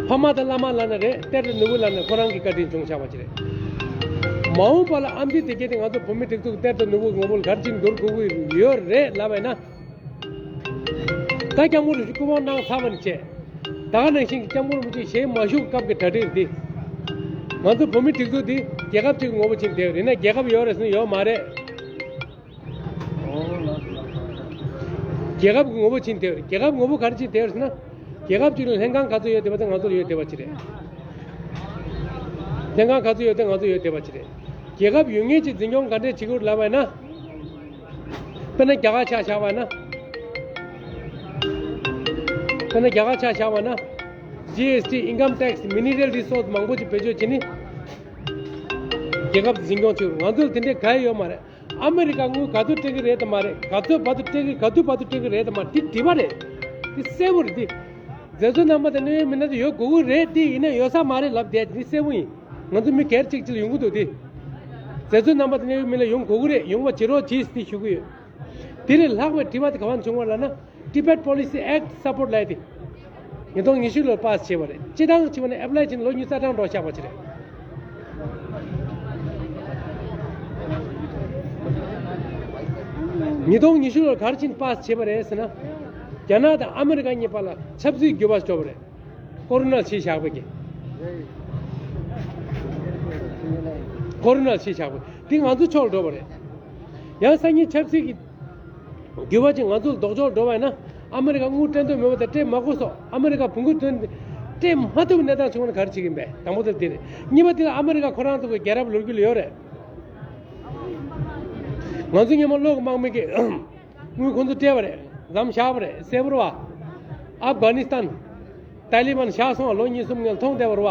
ཕ་མ་དང་བླ་མ་ལབ་ན་རེད། གཏེར་དང་ནོར་བུ་ལབ་ན་ཁོ་རང་གི་བཀའ་དྲིན་བྱུང་ཆགས་པ་ཅིག་རེད། མ་འོངས་པ་ལ་ཨམ་ཆི་དེ་གས་དེ་ང་ཚོ་བོད་མི་སྒྲིག་འཛུགས་གཏེར་དང་ནོར་བུ་ངོ་བོ་ལ་ག་རེ་བྱས་འགྱུར་དགོས་ཀྱི་ཡོད་རེད་ལབ་པ་ཡིན་ན། ད་སྐྱབས་མགོན་རིན་པོ་ཆེ་སྐུ་དབང་གནང་ཚར་བ་ནས་བྱས། ད་ག་ནང་བཞིན་གྱི་སྐྱབས་མགོན་རིན་པོ་ཆེ་ཞལ་མ་བཞུགས་སྐབས་ཀྱི་གྲ་སྒྲིག་འདི། ང་ཚོ་བོད་མི་སྒྲིག་འཛུགས་འདི་རྒྱལ་ཁབ་ཅིག་གི་ངོ་བོ་ཕྱིན་བསྡད་ཡོད་རེད་ན་རྒྱལ་ཁབ་ཡོད་རེད་ཟེར་ན་ཡོད་མ་རེད། རྒྱལ་ཁབ་ཀྱི་ངོ་བོ་ཕྱིན་བསྡད་ཡོད་རེད། རྒྱལ་ཁབ་ངོ་བོ་ག་རེ་ཕྱིན་བསྡད་ཡོད་རེད་ཟེར་ན། རྒྱལ་ཁབ་ཅིག་ལ་ལྷན་ཁང་ག་ཚོད་ཡོད་བསྡད་པ་དེ་ང་ཚོ་ལ་ཡོད་བསྡད་པ་ཅིག་རེད། ལྷན་ཁང་ག་ཚོད་ཡོད་དེ་ང་ཚོ་ཡོད་བསྡད་པ་ཅིག་རེད། རྒྱལ་ཁབ་ཡོད་མཁན་ཅིག་འཛིན་སྐྱོང་ག་འདྲས་བྱེད་དགོས་ལབ་པ་ཡིན་ན། དཔེར་ན་རྒྱ་གར་ཆ་བཞག་པ་ན། དཔེར་ན་རྒྱ་གར་ཆ་བཞག་པ་ན། ཇི་ཨེས་ཊི་income tax mineral resource མང་པོ་ཅིག་བེད་སྤྱོད་བྱས་ནས། རྒྱལ་ཁབ་འཛིན་སྐྱོང་བྱེད་དགོས། ང་ཚོར་དེ་འདྲའི་ག་ཡོད་མ་རེད། ཨ་མི་རི་ཀ་དངུལ་ག་ཚོད་སྤྲད་ཀྱི་རེད་དམ་མ་རེད། ག་ཚོད་བར་དུ་སྤྲད་ཀྱི་ག་དུས་བར་དུ་སྤྲད་ཀྱི་རེད་དམ་མ་རེད། དེ་དྲི་བ་རེད། དེ་གསལ་པོ་རེད་དེ། མཛད་གཙོ་རྣམ་པ་དང་གནད་ཡོད་མི་སྣ་དེ་ཡོད་དགོས་ཀྱི་རེད་དེ་ཡིན་ན་ཡོད་ས་མ་རེད་ལབ་བསྡད་དེ་གསལ་པོ་ཡིན། ང་ཚོ་མི་སྒེར་གཅིག་གཅིག་ལ་ཡོང་གི་འདུག་དེ། མཛད་གཙོ་རྣམ་པ་དང་གནད་ཡོད་མི་ལ་ཡོང་དགོས་ཀྱི་རེད། ཡོང་བ་བྱེད་རོགས་གྱིས་དེ་ཞུ་གི་ཡོད། དེ་ལས་ལྷག་པའི་དྲི་བ་དེ་ག་བ་བྱུང་བ་ལབ་ན། Tibet Policy Act Support ལབ་དེ། ཉིས་སྟོང་ཉི་ཤུ་ལོར་པཱ་སི་བྱས་པ་རེད། སྤྱི་བཏང་བྱས་པ་ན་ཨེབ་ལའི་བྱས་ན་ལོ་ཉི་ཤུ་རྩ་གྲངས་འགྲོ་བཞག་པ་ཅིག་རེད། ཉིས་སྟོང་ཉི་ཤུ་ལོར་ག་རེ་བྱས་ནས་པཱ་སི་བྱས་པ་རེད་ཟེར་ན། རྒྱ་ནག་དང་ཨ་མི་རི་ཀ་གཉིས་བར་ལ་ཆབ་སྲིད་འགྱུར་བ་བྱུང་བ་རེད། ཀོ་རོ་ན་ཕྱིས་བཞག་པ་གི། ཀོ་རོ་ན་ཕྱིས་བཞག་པ་དེ་ང་ཚོ་ཕྱོགས་འགྲོ་བ་རེད། ཡང་སང་ཉིན་ཆབ་སྲིད་ཀྱི་འགྱུར་བ་ཅིག་ང་ཚོ་ལ་ལྡོག་ཕྱོགས་འགྲོ་བ་ཡིན་ན། ཨ་མི་རི་ཀ་དངུལ་སྤྲད་འདོད་མེད་པ་དང་སྤྲད་མ་དགོས་སོགས། ཨ་མི་རི་ཀ་བོང་གུ་ཐོན་ཏེ་སྤྲད་མ་ཐུབ་པའི་གནས་སྟངས་བྱུང་བ་ན་ག་རེ་བྱེད་ཀྱི་ཡིན་པས། དང་པོ་དེ་དེ་རེད། གཉིས་པ་དེ་ལ་ཨ་མི་རི་ཀ་ཁོ་རང་ཚོ་གི་རྒྱལ་རབས་ལོ་རྒྱུས་ལ་ཡོད་རེད། ང་ཚོ་སྔོན་མ་བློ་གི་དམག་མི་གིས་དངུལ་ཁོང་ཚོ་སྤྲད་པ་རེད། ལམ་བཞག་པ་རེད། གསལ་པོ་རེད་བ། ཨབ་གྷ་ནི་སི་ཐན། ཏཱ་ལི་བན་བཞག་སོང་བ་ལོ་གཉིས་གསུམ་སྔོན་མཐོང་བསྡད་པ་རེད་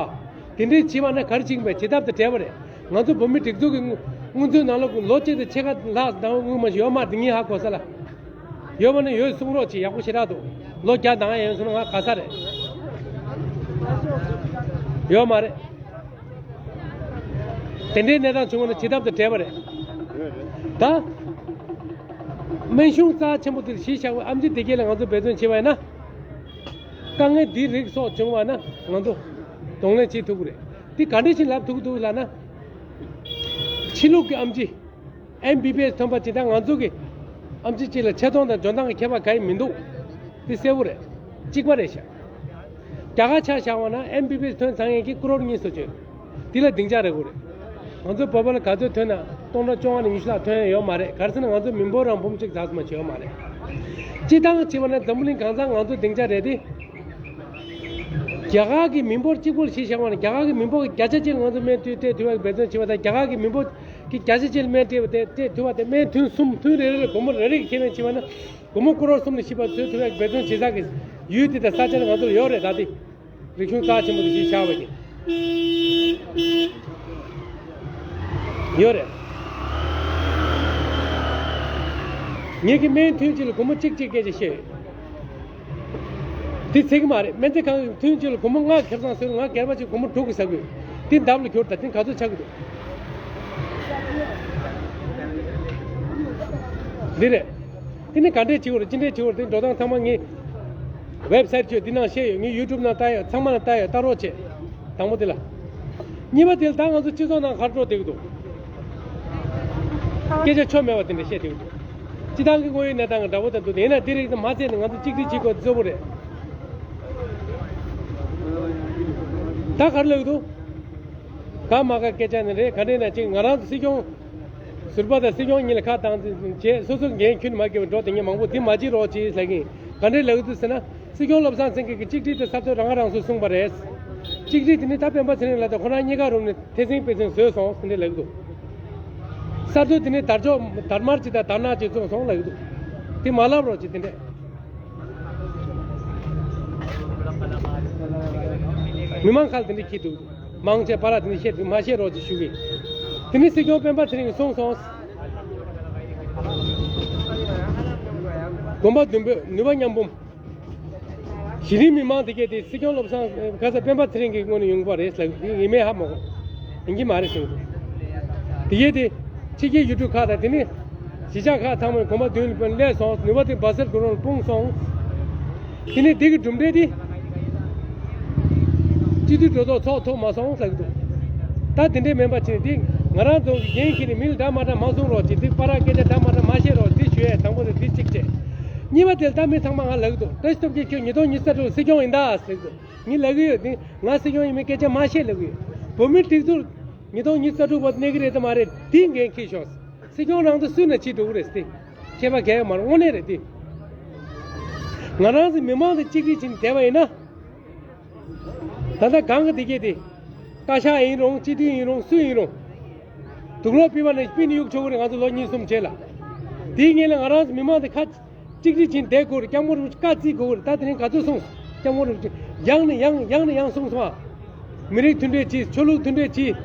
བ། དེ་འདྲའི་བྱས་པ་ན་ག་རེ་བྱེད་ཀྱི་ཡིན་པས། བྱེད་ཐབས་དེ་བྲལ་བ་རེད། ང་ཚོ་བོད་མི་སྒྲིག་འཛུགས་ཀྱི་དངུལ་དངུལ་མཛོད་ནང་ལོགས་ལོ་གཅིག་དང་ཕྱེད་ཀ་ལྷག་ཙམ་དངུལ་མ་ཞིག་ཡོད་མ་རེད། འདི་ངས་ཧ་གོ་ས་ལ། ཡོད་མ་ནི་ཡོད་གསུང་རོགས་བྱེད། ཡག་པོ་ཞེ་དྲག་འདུག་ལོ་བརྒྱ་ནང་ཡན་སོང་ན་ང་ག་ས་རེད། ཡོད་མ་རེད། དེ་འདྲའི་གནས་སྟངས་བྱུང་བ་ན་བྱེད་ཐབས་དེ་བྲལ་བ་རེད། ད། སྨན་གཞུང་རྩ་ཆེན་པོ་དེར་གཞི་བཞག་པའི་ཨེམ་ཆི་དེ་གས་ལ་ང་ཚོ་འབད་བརྩོན་བྱས་པ་ཡིན་ན། དཀའ་ངལ་འདིའི་རིགས་སོགས་བྱུང་བ་ན་ང་ཚོ་གདོང་ལེན་བྱེད་ཐུབ་ཀྱི་རེད། འདི་ག་འདྲ་ཞིག་ལབ་ཐུབ་ཀྱི་འདུག་ལབ་ན། ཕྱི་ལུགས་ཀྱི་ཨེམ་ཆི། ཨེམ་བི་བི་ཨེས་ཐོན་པ་ཇི་ལྟར་ང་ཚོ་གི་ཨེམ་ཆི་གཅིག་ལ་ཆེ་མཐོང་དང་འཇོན་ཐང་གི་ཁྱད་པར་གང་ཡང་མི་འདུག་འདི་གསལ་པོ་རེད། གཅིག་པ་རེད་ཤག་རྒྱ་གར་ཆ་བཞག་པ་ན་ཨེམ་བི་བི་ཨེས་ཐོན་ཚར་མཁན་གྱི་ཀོ་རོར་གཉིས་སུ་ཆོད། འདི་ལ་སྡིངས་ཆ་རེད་དགོས་རེད། ང་ཚོའི་བོད་པ་ལ་ག་ཚོད་ཐོན་ན་སྟོང་ཕྲག་བཅོ་ལྔ་ནས་ཉི་ཤུ་ལྷག་ཐོན་ཡ་ཡོད་མ་རེད། ག་རེ་ཟེར་ན་ང་ཚོ་མི་འབོར་རང་འབུམ་གཅིག་ཙམ་མ་ཆེ་བ་མ་རེད། སྤྱི་བཏང་བྱས་པ་ན་འཛམ་བུ་གླིང་གང་སར་ང་ཚོ་སྡིངས་ཆ་རེད་དེ། རྒྱ་གར་གྱི་མི་འབོར་གཅིག་པུར་གཞི་བཞག་པ་ན། རྒྱ་གར་གྱི་མི་འབོར་གྱི་བརྒྱ་ཆ་གཅིག་ལ་ང་ཚོ་སྨན་སྤྲད་ཐུབ་པའི་འབད་བརྩོན་བྱེད་པ་དང་། རྒྱ་གར་གྱི་མི་འབོར་གྱི་བརྒྱ་ཆ་གཅིག་ལ་སྨན་སྤྲད་པ་དེ་སྤྲད་ཐུབ་པ་དེ། སྨན་ཐུན་གསུམ། ཐུན་རེ་རེ་ལ་སྒོར་མོ་རེ་རེ་ཁྱེར་ནས་བྱེད་པ་ན། སྒོར་མོ་ཀོ་རོར་གསུམ་ནས་བཞི་བར་བཟོ་ཐུབ་པའི་འབད་བརྩོན་བྱེད་ས་གི་ཡུལ་དེ་དང་ས་ཆ་ནི་ང་ཚོར་ཡོད་རེད། ད་དེ་རིག་གཞུང་རྩ་ཆེན་པོ་དེ་གཞི་བཞག་པ་གི་ཡོད་རེད། ངེད་ཀྱི་སྨན་ཐུན་གཅིག་ལ་སྒོར་མོ་གཅིག་གཅིག་སྐད་ཆ་བཤད་ཡོད། དེ་ཚད་ཀྱི་མ་རེད། སྨན་རྩིས་ཁང་གི་ཐུན་གཅིག་ལ་སྒོར་མོ་ལྔ་ཁེ་བཟང་ཟེར། ང་སྒེར་པ་ཅིག་སྒོར་མོ་དྲུག་གི་ཟ་གི་ཡོད། དེ་ལྡབ་ལ་གྱུར། ད་དེ་ག་ཚོད་ཆགས་ཀྱི་འདུག་འདི་རེད། དེ་ནི་ག་འདྲས་བྱེད་དགོས་རེད། ཅི་འདྲས་བྱེད་དགོས་རེད། དེ་འགྲོ་སྟངས་ཚང་མ་ངའི་ཝེབ་སའིཊ་བྱོས། འདི་ནང་བཤད་ཡོད། ངའི་ཡུ་ཊུབ་ནང་ལྟ་ཡོད། ཚང་མ་ནང་ལྟ་ཡོད། ལྟ་རོགས་བྱེད། དང་པོ་དེ་ལ། གཉིས་པ་དེ་ལ་ད་ང་ཚོ་སྤྱི་ཚོགས་ནང་ག་རེ་འགྲོ་བསྡད་ཀྱི་འདུག་སྐད་ཆ་ཆོ་མེད་པ་དེ་འདྲ་བཤད་བསྡད་ཀྱི་འདུག་སྤྱི་བཏང་གི་དངོས་ཡོད་གནས་སྟངས་ཀྱི་འདྲ་པོ་དང་འདུག་དེ་ཡིན་ན་དེ་རིགས་དེ་མ་བརྩད་ནས་ང་ཚོ་གཅིག་སྒྲིལ་བྱེད་དགོས་གཙོ་བོ་རེད། ད་ག་རེ་ལབ་ཀྱི་འདུག་ག་མ་ག་སྐད་ཆ་ནི་རེད། ག་འདྲས་ན་ཅིག་ང་རང་ཚོ་སྲིད་སྐྱོང་ཟུར་པ་དང་སྲིད་སྐྱོང་གཉིས་ལ་ཁ་བཏང་རྗེས། སོ་སོ་འགན་ཁྱོན་ནས་མ་འཁྱེར་བའི་འགྲོ་དེ་ངས་མང་པོ་དེ་མ་བྱེད་རོགས་བྱེད་ལབ་ཀྱིན། ག་འདྲས་ལབ་ཀྱི་འདུག་ཟེར་ན། སྲིད་སྐྱོང་བློ་བཟང་སེང་གེ་གིས་གཅིག་སྒྲིལ་དེ་གསར་གཏོད་རང་རང་སོ་གསུངས་པ་རེད། གཅིག་སྒྲིལ་དེ་ནི་ད་སྤེན་པ་ཚེ་རིང་ལགས་དང་ཁོ་རང་གཉིས་ཀ་རུ་ནས་ཐེ་ཚིང་དཔེ་ཚིང་བཟོས་སོང་ཟེར་འདྲས་ལབ་ཀྱི་འདུག་གསར་གཏོད་དེ་ནི་དར་ལྕོག་དར་དམར་ཅིག་དང་དར་ནག་ཅིག་བཙོངས་སོང་ལབ་ཀྱི་འདུག་དེ་མ་ལབ་རོགས་བྱེད། དེ་འདྲས། མི་མང་ཁ་ལ་དེ་འདྲས་འཁྱེར་འདུག་མང་ཆེ་བར་ལ་དེ་འདྲས་བཤད་འདུག་མ་བཤད་རོགས་བྱེད་ཞུ་གི། དེ་ནི་སྲིད་སྐྱོང་སྤེན་པ་ཚེ་རིང་གིས་གསུངས་སོང་། གོམ་པ་མདུན་སྤོས་ནུས་པ་མཉམ་སྤུངས། གཞི་རིམ་མི་མང་དེ་གས་དེ་སྲིད་སྐྱོང་བློ་བཟང་ཁ་ས་སྤེན་པ་ཚེ་རིང་གི་ངོས་ནས་ཡོང་གི་རེད་ལབ་ཀྱི་ཡིན་མིན་ཧ་མ་གོ། ཡིན་གྱི་མ་རེད་ཟེར་གྱི་འདུག་དེ་གས་དེ་ཕྱི་རྒྱལ་ཡུལ་གྲུ་ཁག་དང་དེ་ནི་གཞིས་ཆགས་ཁག་ཚང་མའི་གོམ་པ་མདུན་ལ་སླེབས་སོང་། ནུས་པ་དེ་སྦ་སེར་གུ་རུང་ལ་སྤུངས་སོང་། དེ་ནི་དེ་གི་གྲུབ་འབྲས་དེ་སྤྱི་འཐུས་འགྲོ་ཐོག་ཚོགས་ཐུབ་མ་སོང་ལབ་ཀྱི་འདུག་ད་དེ་འདྲས་མིན་པ་བྱས་ནས་དེ་ང་རང་ཚོ་གི་འགན་འཁྱེར་ནས་མི་ལ་འདྲ་མ་འདྲ་མ་གསུང་རོགས་བྱེད། དེ་པར་སྐད་ཆ་འདྲ་མ་འདྲ་མ་བཤད་རོགས། དེ་ཞུ་ཡས་དང་པོ་དེ་དེ་གཅིག་བྱས། གཉིས་པ་དེ་ལ་ད་མི་ཚང་མ་ང་ལབ་ཀྱི་འདུག་བཀྲ་ཤིས་སྟོབས་རྒྱལ་ཁྱོད་ཉིས་སྟོང་ཉི་ཤུ་རྩ་དྲུག་སྲིད་སྐྱོང་ཡིན་ད་ཟེར་གྱི་འདུག་ངས་ལབ་ཀྱི་ཡོད། དེ་ང་སྲིད་སྐྱོང་ཡིན་མིན་སྐད་ཆ་མ་བཤད་ལབ་ཀྱི་ཡོད། བོད་མིའི་སྒྲིག་འཛུགས་ཉིས་སྟོང་ཉི་ཤུ་རྩ་དྲུག་བར་གནས་ཀྱི་རེད་དམ་མ་རེད། དེའི་འགན་འཁྱེར་ཤོག་སྲིད་སྐྱོང་རང་ཚོ་སུས་ན་བྱེད་འགྲོ་གི་རེད་ཟེར། ཁྱད་པར་གང་ཡང་མ་རེད། དངོས་གནས་རེད་དེ། ང་རང་ཚོ་མི་མང་དང་གཅིག་སྒྲིལ་བྱས་ནས་བསྡད་པ་ཡིན་ན། ད་ལྟ་གང་གི་དེ་སྐད་དེ། བཀའ་ཤག་ཡིན་རུང་སྤྱི་འཐུས་ཡིན་རུང་སུ་ཡིན་རུང་། དུག་ལོག་ཕུད་པ་ནས་ཕུད་ནས་གཡུག་ཆོག་གི་རེད། ང་ཚོ་ལོ་གཉིས་གསུམ་རྗེས་ལ། དེའི་སྔོན་ལ་ང་རང་ཚོ་མི་མང་དེ་ཁ་གཅིག་སྒྲིལ་བྱས་ནས་བསྡད་དགོས་རེད། སྐྱབས་མགོན་རིན་པོ་ཆེ་བཀའ་བརྩི་དགོས་རེད། ད་དེ་རིང་ག་ཚོད་གསུངས། སྐྱབས་མགོན་རིན་པོ་ཆེ་ཡང་ནས་ཡང་ཡང་ནས་ཡང་གསུངས་སོང་ཨ། མི་རིགས་མཐུན་སྒྲིལ་གྱིས། ཆོས་ལུགས་མཐུན་སྒྲིལ་གྱིས།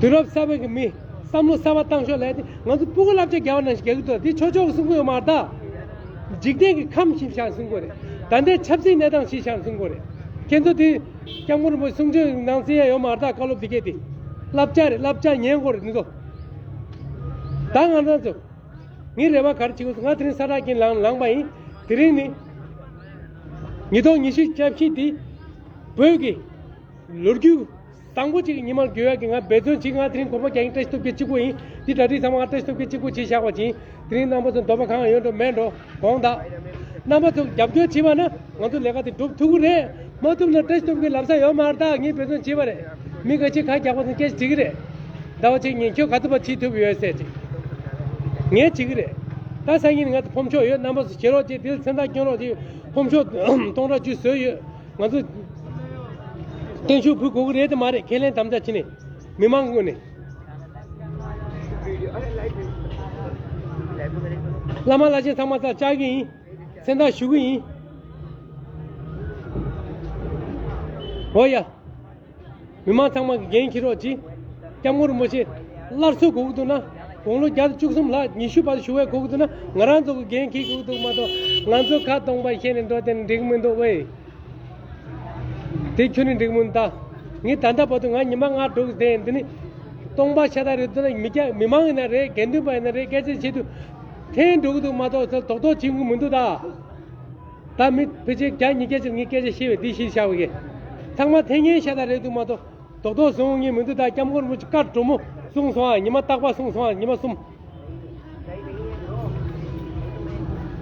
དུས་རབས་གསར་པའི་གི་མི་བསམ་བློ་གསར་པ་བཏང་ཤོག་ལབ་དེ། ང་ཚོ་སྤུ་གུ་བསླབ་བྱ་རྒྱག་པ་ནང་བཞིན་རྒྱག་གི་འདུག་དེ་ཆོས་ཕྱོགས་ཀྱི་གསུང་གི་ཡོད་མ་རེད་ད། འཇིག་རྟེན་གྱི་ཁམས་ཤིག་བཞག་གསུང་གི་རེད། ད་ལྟའི་ཆབ་སྲིད་གནས་སྟངས་ཤིག་བཞག་གསུང་གི་རེད། ཁྱེད་ཚོ་དེ་སྐྱབས་མགོན་རིན་པོ་ཆེ་གསུང་ཆོས་ནང་གསན་ཡ་ཡོད་མ་རེད་ད། བཀའ་སློབ་དེ་གས་དེ་བསླབ་བྱ་རེད། བསླབ་བྱ་ཉན་དགོས་རེད་འདི་ཚོ། ད་ང་རང་ཚོ་ངའི་རེ་བ་ག་རེ་བྱེད་དགོས། ང་དེ་རིང་ས་ཁྲ་གིན་ལངས་ལངས་པ་ཡིན། དེ་རིང་ནི་ཉིས་སྟོང་ཉི་ཤུ་རྩ་བཞི་དེ་བོད་ཀྱི་ལོ་རྒྱུས་བཟང་པོ་ཅིག་གི་ཉི་མར་འགྱུར་ཡག་གི་ང་འབད་བརྩོན་བྱེད། ང་དེ་རིང་དགོངས་པ་རྒྱག་མཁན་བཀྲ་ཤིས་སྟོབས་རྒྱལ་གཅིག་པུ་ཡིན། འདི་གྲ་སྒྲིག་ཚང་མ་ང་བཀྲ་ཤིས་སྟོབས་རྒྱལ་གཅིག་པུ་བྱས་བཞག་པ་ཅིག་དེ་རིང་རྣམ་པ་ཚོ་འདོད་པ་གང་ཡོད་འགྲོ་མེད་འགྲོ་དགོངས་དག་རྣམ་པ་ཚོ་རྒྱབ་སྐྱོར་བྱེད་པ་ན་ང་ཚོ་ལས་ཀ་དེ་འགྲུབ་ཐུབ་ཀྱི་རེད། མ་ཐུབ་ན་བཀྲ་ཤིས་སྟོབས་རྒྱལ་ལབ་ས་ཡོད་མ་རེད་ད། ངས་འབད་བརྩོན་བྱེད་པ་རེད། མི་འགའ་ཞིག་ཁ་རྒྱག་པ་དང་སྐད་ཆ་དྲིས་ཀྱི་རེད། ཟླ་བ་གཅིག་གཉིས་ཁྱོད་ག་ཚོད་བྱེད་ཐུབ་ཡོད་ཟེར་ཅིག་ངས་བྱེད་ཀྱི་རེད། ད་སང་ཉིན་ང་ཚོ་ཕོམ་ཤོག་ཡོད། རྣམ་པ་ཚོ་བྱེད་རོགས་བྱེད། དེ་ལ་མཚན་རྟགས་སྐྱོན་རོགས་བྱེད། ཕོམ་ཤོག་སྟོང་ཕྲག་བཅུ་བཟོས་ཡོད། ང་ཚོ་བརྟན་བཞུགས་ཕུལ་དགོས་ཀྱི་རེད་དམ་མ་རེད། ཁས་ལེན་དམ་བཅའ་བྱས་ནས་མི་མང་གི་ངོས་ནས། བླ་མ་བླ་ཆེན་ཚང་མ་ལ་བཅར་གྱི་ཡིན། མཚན་རྟགས་ཞུ་གི་ཡིན། འོ་ཡ། མི་མང་ཚང་མ་གིས་འགན་འཁྱེར་རོགས་གྱིས། སྐྱབས་མགོན་རིན་པོ་ཆེ་སླར་གསོ་དགོས་ཀྱི་འདུག་ན། དགུང་ལོ་བརྒྱ་དང་བཅུ་གསུམ་ལྷག་ཉི་ཤུ་བར་བཞུགས་པའི་དགོས་ཀྱི་འདུག་ན། ང་རང་ཚོ་གིས་འགན་འཁྱེར་དགོས་ཀྱི་འདུག་མ་གཏོགས་ང་ཚོ་ཁ་སྟོང་པ་བཤད་ནས་འགྲོ་དེ་འགྲིག་མི་འདུག་ཝེ། དེ་ཁྱོན་ནས་འགྲིག་མི་འདུག་ད་ངས་ད་ལྟ་བར་དུ་ང་ཉི་མ་ལྔ་དྲུག་བསྡད་འདི་ནི། སྟོང་པ་ཤ་སྟག་རེད་འདུག་ན། མི་སྐྱ་མི་མང་ཡིན་ན་རེད། དགེ་འདུན་པ་ཡིན་ན་རེད། སྐད་ཆ་བྱེད་དུས་འཐེན་འགྲོ་གི་འདུག་མ་གཏོགས་ཚུར་རྡོག་རྡོག་བྱེད་དགོས་མི་འདུག་ད། ད་མི་ཕལ་ཆེར་བརྒྱ་ཉིས་བརྒྱ་ཅིག་ངས་སྐད་ཆ་བཤད་པས་འདི་ཞིག་བཞག་པ་གི། ཚང་མ་འཐེན་མཁན་ཤ་སྟག་རེད་འདུག་མ་གཏོགས་རྡོག་རྡོག་བཟོ་མཁན་མི་འདུག་ད་སྐྱབས་མགོན་རིན་པོ་ཆེ་བཀའ་དྲོན་མོ་གསུངས་སོང་ཨ། ཉི་མ་རྟག་པར་གསུངས་སོང་ཨ། ཉི་མ་གསུམ།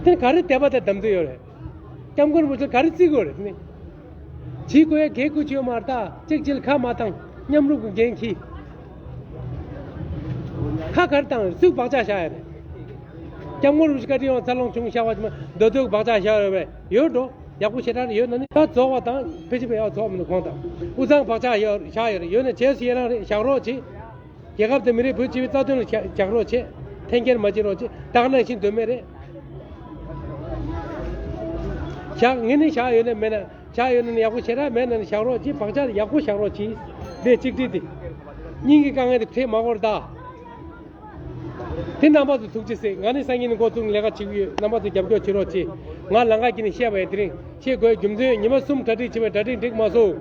དེ་ག་རེ་དད་པ་དང་དམ་ཚིག་ཡོད་རེད། སྐྱབས་མགོན་རིན་པོ་ཆེ་ག་རེ་བརྩི་དགོས་རེད་དེ་ནི། བྱེད་དགོས་ཡ་གལ་དགོས་ཆེ་ཡོད་མ་རེད་ད། གཅིག་གཅིག་ལ་ཁ་མ་བཏང་། མཉམ་རུབ་ཀྱི་འགན་འཁྱེར། ཁ་ག་རེ་བཏང་རེད། སུས་བག་ཆགས་བཞག་ཡ་རེད། སྐྱབས་མགོན་རིན་པོ་ཆེ་བཀའ་དྲིན་ཡོང་འཚར་ལོངས་བྱུང་བཞག་པ་ཅིག་མ་མདོ་སྟོད་ཀྱི་བག་ཆགས་བཞག་ཡོད་པས་ཡོད་འགྲོ། ཡག་པོ་ཞེ་དྲག་ཡོད་ན་ནི་ད་རྫོགས་པ་དང་ཕལ་ཆེར་ཕལ་ཡག་རྫོགས་མི་འདུག་གོང་དང་དབུས་གཙང་བག་ཆགས་ཡོད་བཞག་ཡོད་རེད། ཡོད་ན་བྱས་སུ་ཡི་རང་རེད། བཞག་རོགས་གྱིས། རྒྱལ་ཁབ་དང་མི་རིགས་བོད་སྤྱི་པའི་རྩ་དོན་ལ་བཞག་རོགས་བྱེད། འཐེན་འཁྱེར་མ་བྱེད་རོགས་བྱེད། ད་ག་ནང་བཞིན་འདོད་མེད་རེད། བཞག་ངས་ནི་བཞག་ཡོད་ན་མེད་ན། བཞག་ཡོད་ན་ནི་ཡག་པོ་ཞེ་དྲག་མེད་ན་ནི་བཞག་རོགས་གྱིས། བག་ཆགས་ཡག་པོ་བཞག་རོགས་གྱིས། འདི་གཅིག་སྒྲིལ་དེ། སྙིང་གི་དཀའ་ངལ་དེ་འཕྲད་མ་དགོས་རེད་ད། དེ་རྣམ་པ་ཚོ་ཐུགས་རྗེ་གཟིགས། ང་ནི་སང་ཉིན་ནས་འགོ་བཙུགས་ལས་ཀ་བྱེད་ཀྱི་ཡོད། རྣམ་པ་ཚོ་རྒྱབ་སྐྱོར་བྱེད་རོགས་གྱིས། ང་ལམ་ཁ་གྱི་ནས་བཤད་པ་ཡིན། དེ་རིང་བཤད་དགོས་རྒྱུ་མཚན་ཉི་མ་གསུམ་གྲ་སྒྲིག་བྱས་པའི་གྲ་སྒྲིག་འགྲིག་མ་སོང་།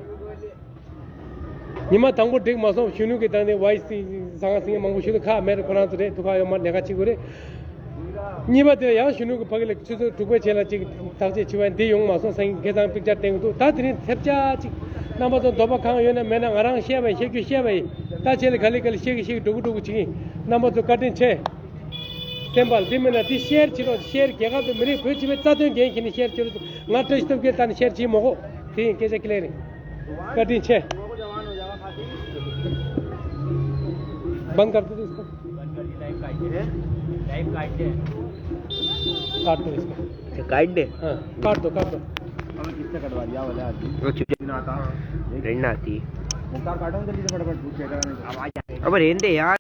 ཉི་མ་དང་པོ་འགྲིག་མ་སོང་། གཞོན་ནུ་གི་སྟེང་ནས་ཝའི་སི་ཟང་ཟིང་མང་པོ་ཞུ་ཐུབ་ཁག་མེད་རེད། ཁོ་རང་ཚོ་རེད་ཐུག་ཁག་ཡོད་མ་རེད། ལས་ཀ་བྱེད་དགོས་རེད། གཉིས་པ་དེ་ལ་ཡང་གཞོན་ནུ་གི་ཕ་གི་ལ་ཆུ་ཚོད་དྲུག་པའི་ཆེད་ལ་ཅིག་བརྟག་དཔྱད་བྱེད་པ་འདི་ཡོང་མ་སོང་། སང་ཉིན་ཁ་སང་པིག་ཅར་བསྟན་གྱི་འདུག་ད་དེ་རིང་ཐེབས་ཆག་ཅིག་རྣམ་པ་ཚོ་འདོད་པ་གང་ཡོད་ན་མེད་ན་ང་རང་བཤད་པ་ཡིན། བཤད་རྒྱུ་བཤད་པ་ཡིན། ད་བྱས་ལ་ག་ལེ་ག་ལེ་བཤད་གི་བཤད་གི་འགྲོ་གི་འགྲོ་གི་བྱེད་ཀྱི་ཡིན། རྣམ་པ་ཚོ་བཀའ་དྲིན་ཆེ། བསྟན་པ་འདི་མིན་ན་འདི་ཤེར་བྱེད་རོགས། ཤེར་རྒྱལ་ཁབ་དང་མི་རིགས་བོད་སྤྱི་པའི་རྩ་དོན་འགན་བཞེས་ནས་ཤེར་བྱེད་རོགས། ང་བཀྲ་ཤིས་སྟོབས་རྒྱལ་ལྟ་ནས་ཤེར་བྱེད་མ་དགོས། དེ་ཡིན་སྐད་ཆ་ཁྱི་ལས་རེད། བཀའ་དྲིན་ཆེ། बंद कर दो इसको। लाइव काट दे। काट दो इसको। अच्छा, काट दे। हाँ, काट दो, काट दो। वो चुप। रेंडा थी। अब रेंडे यार।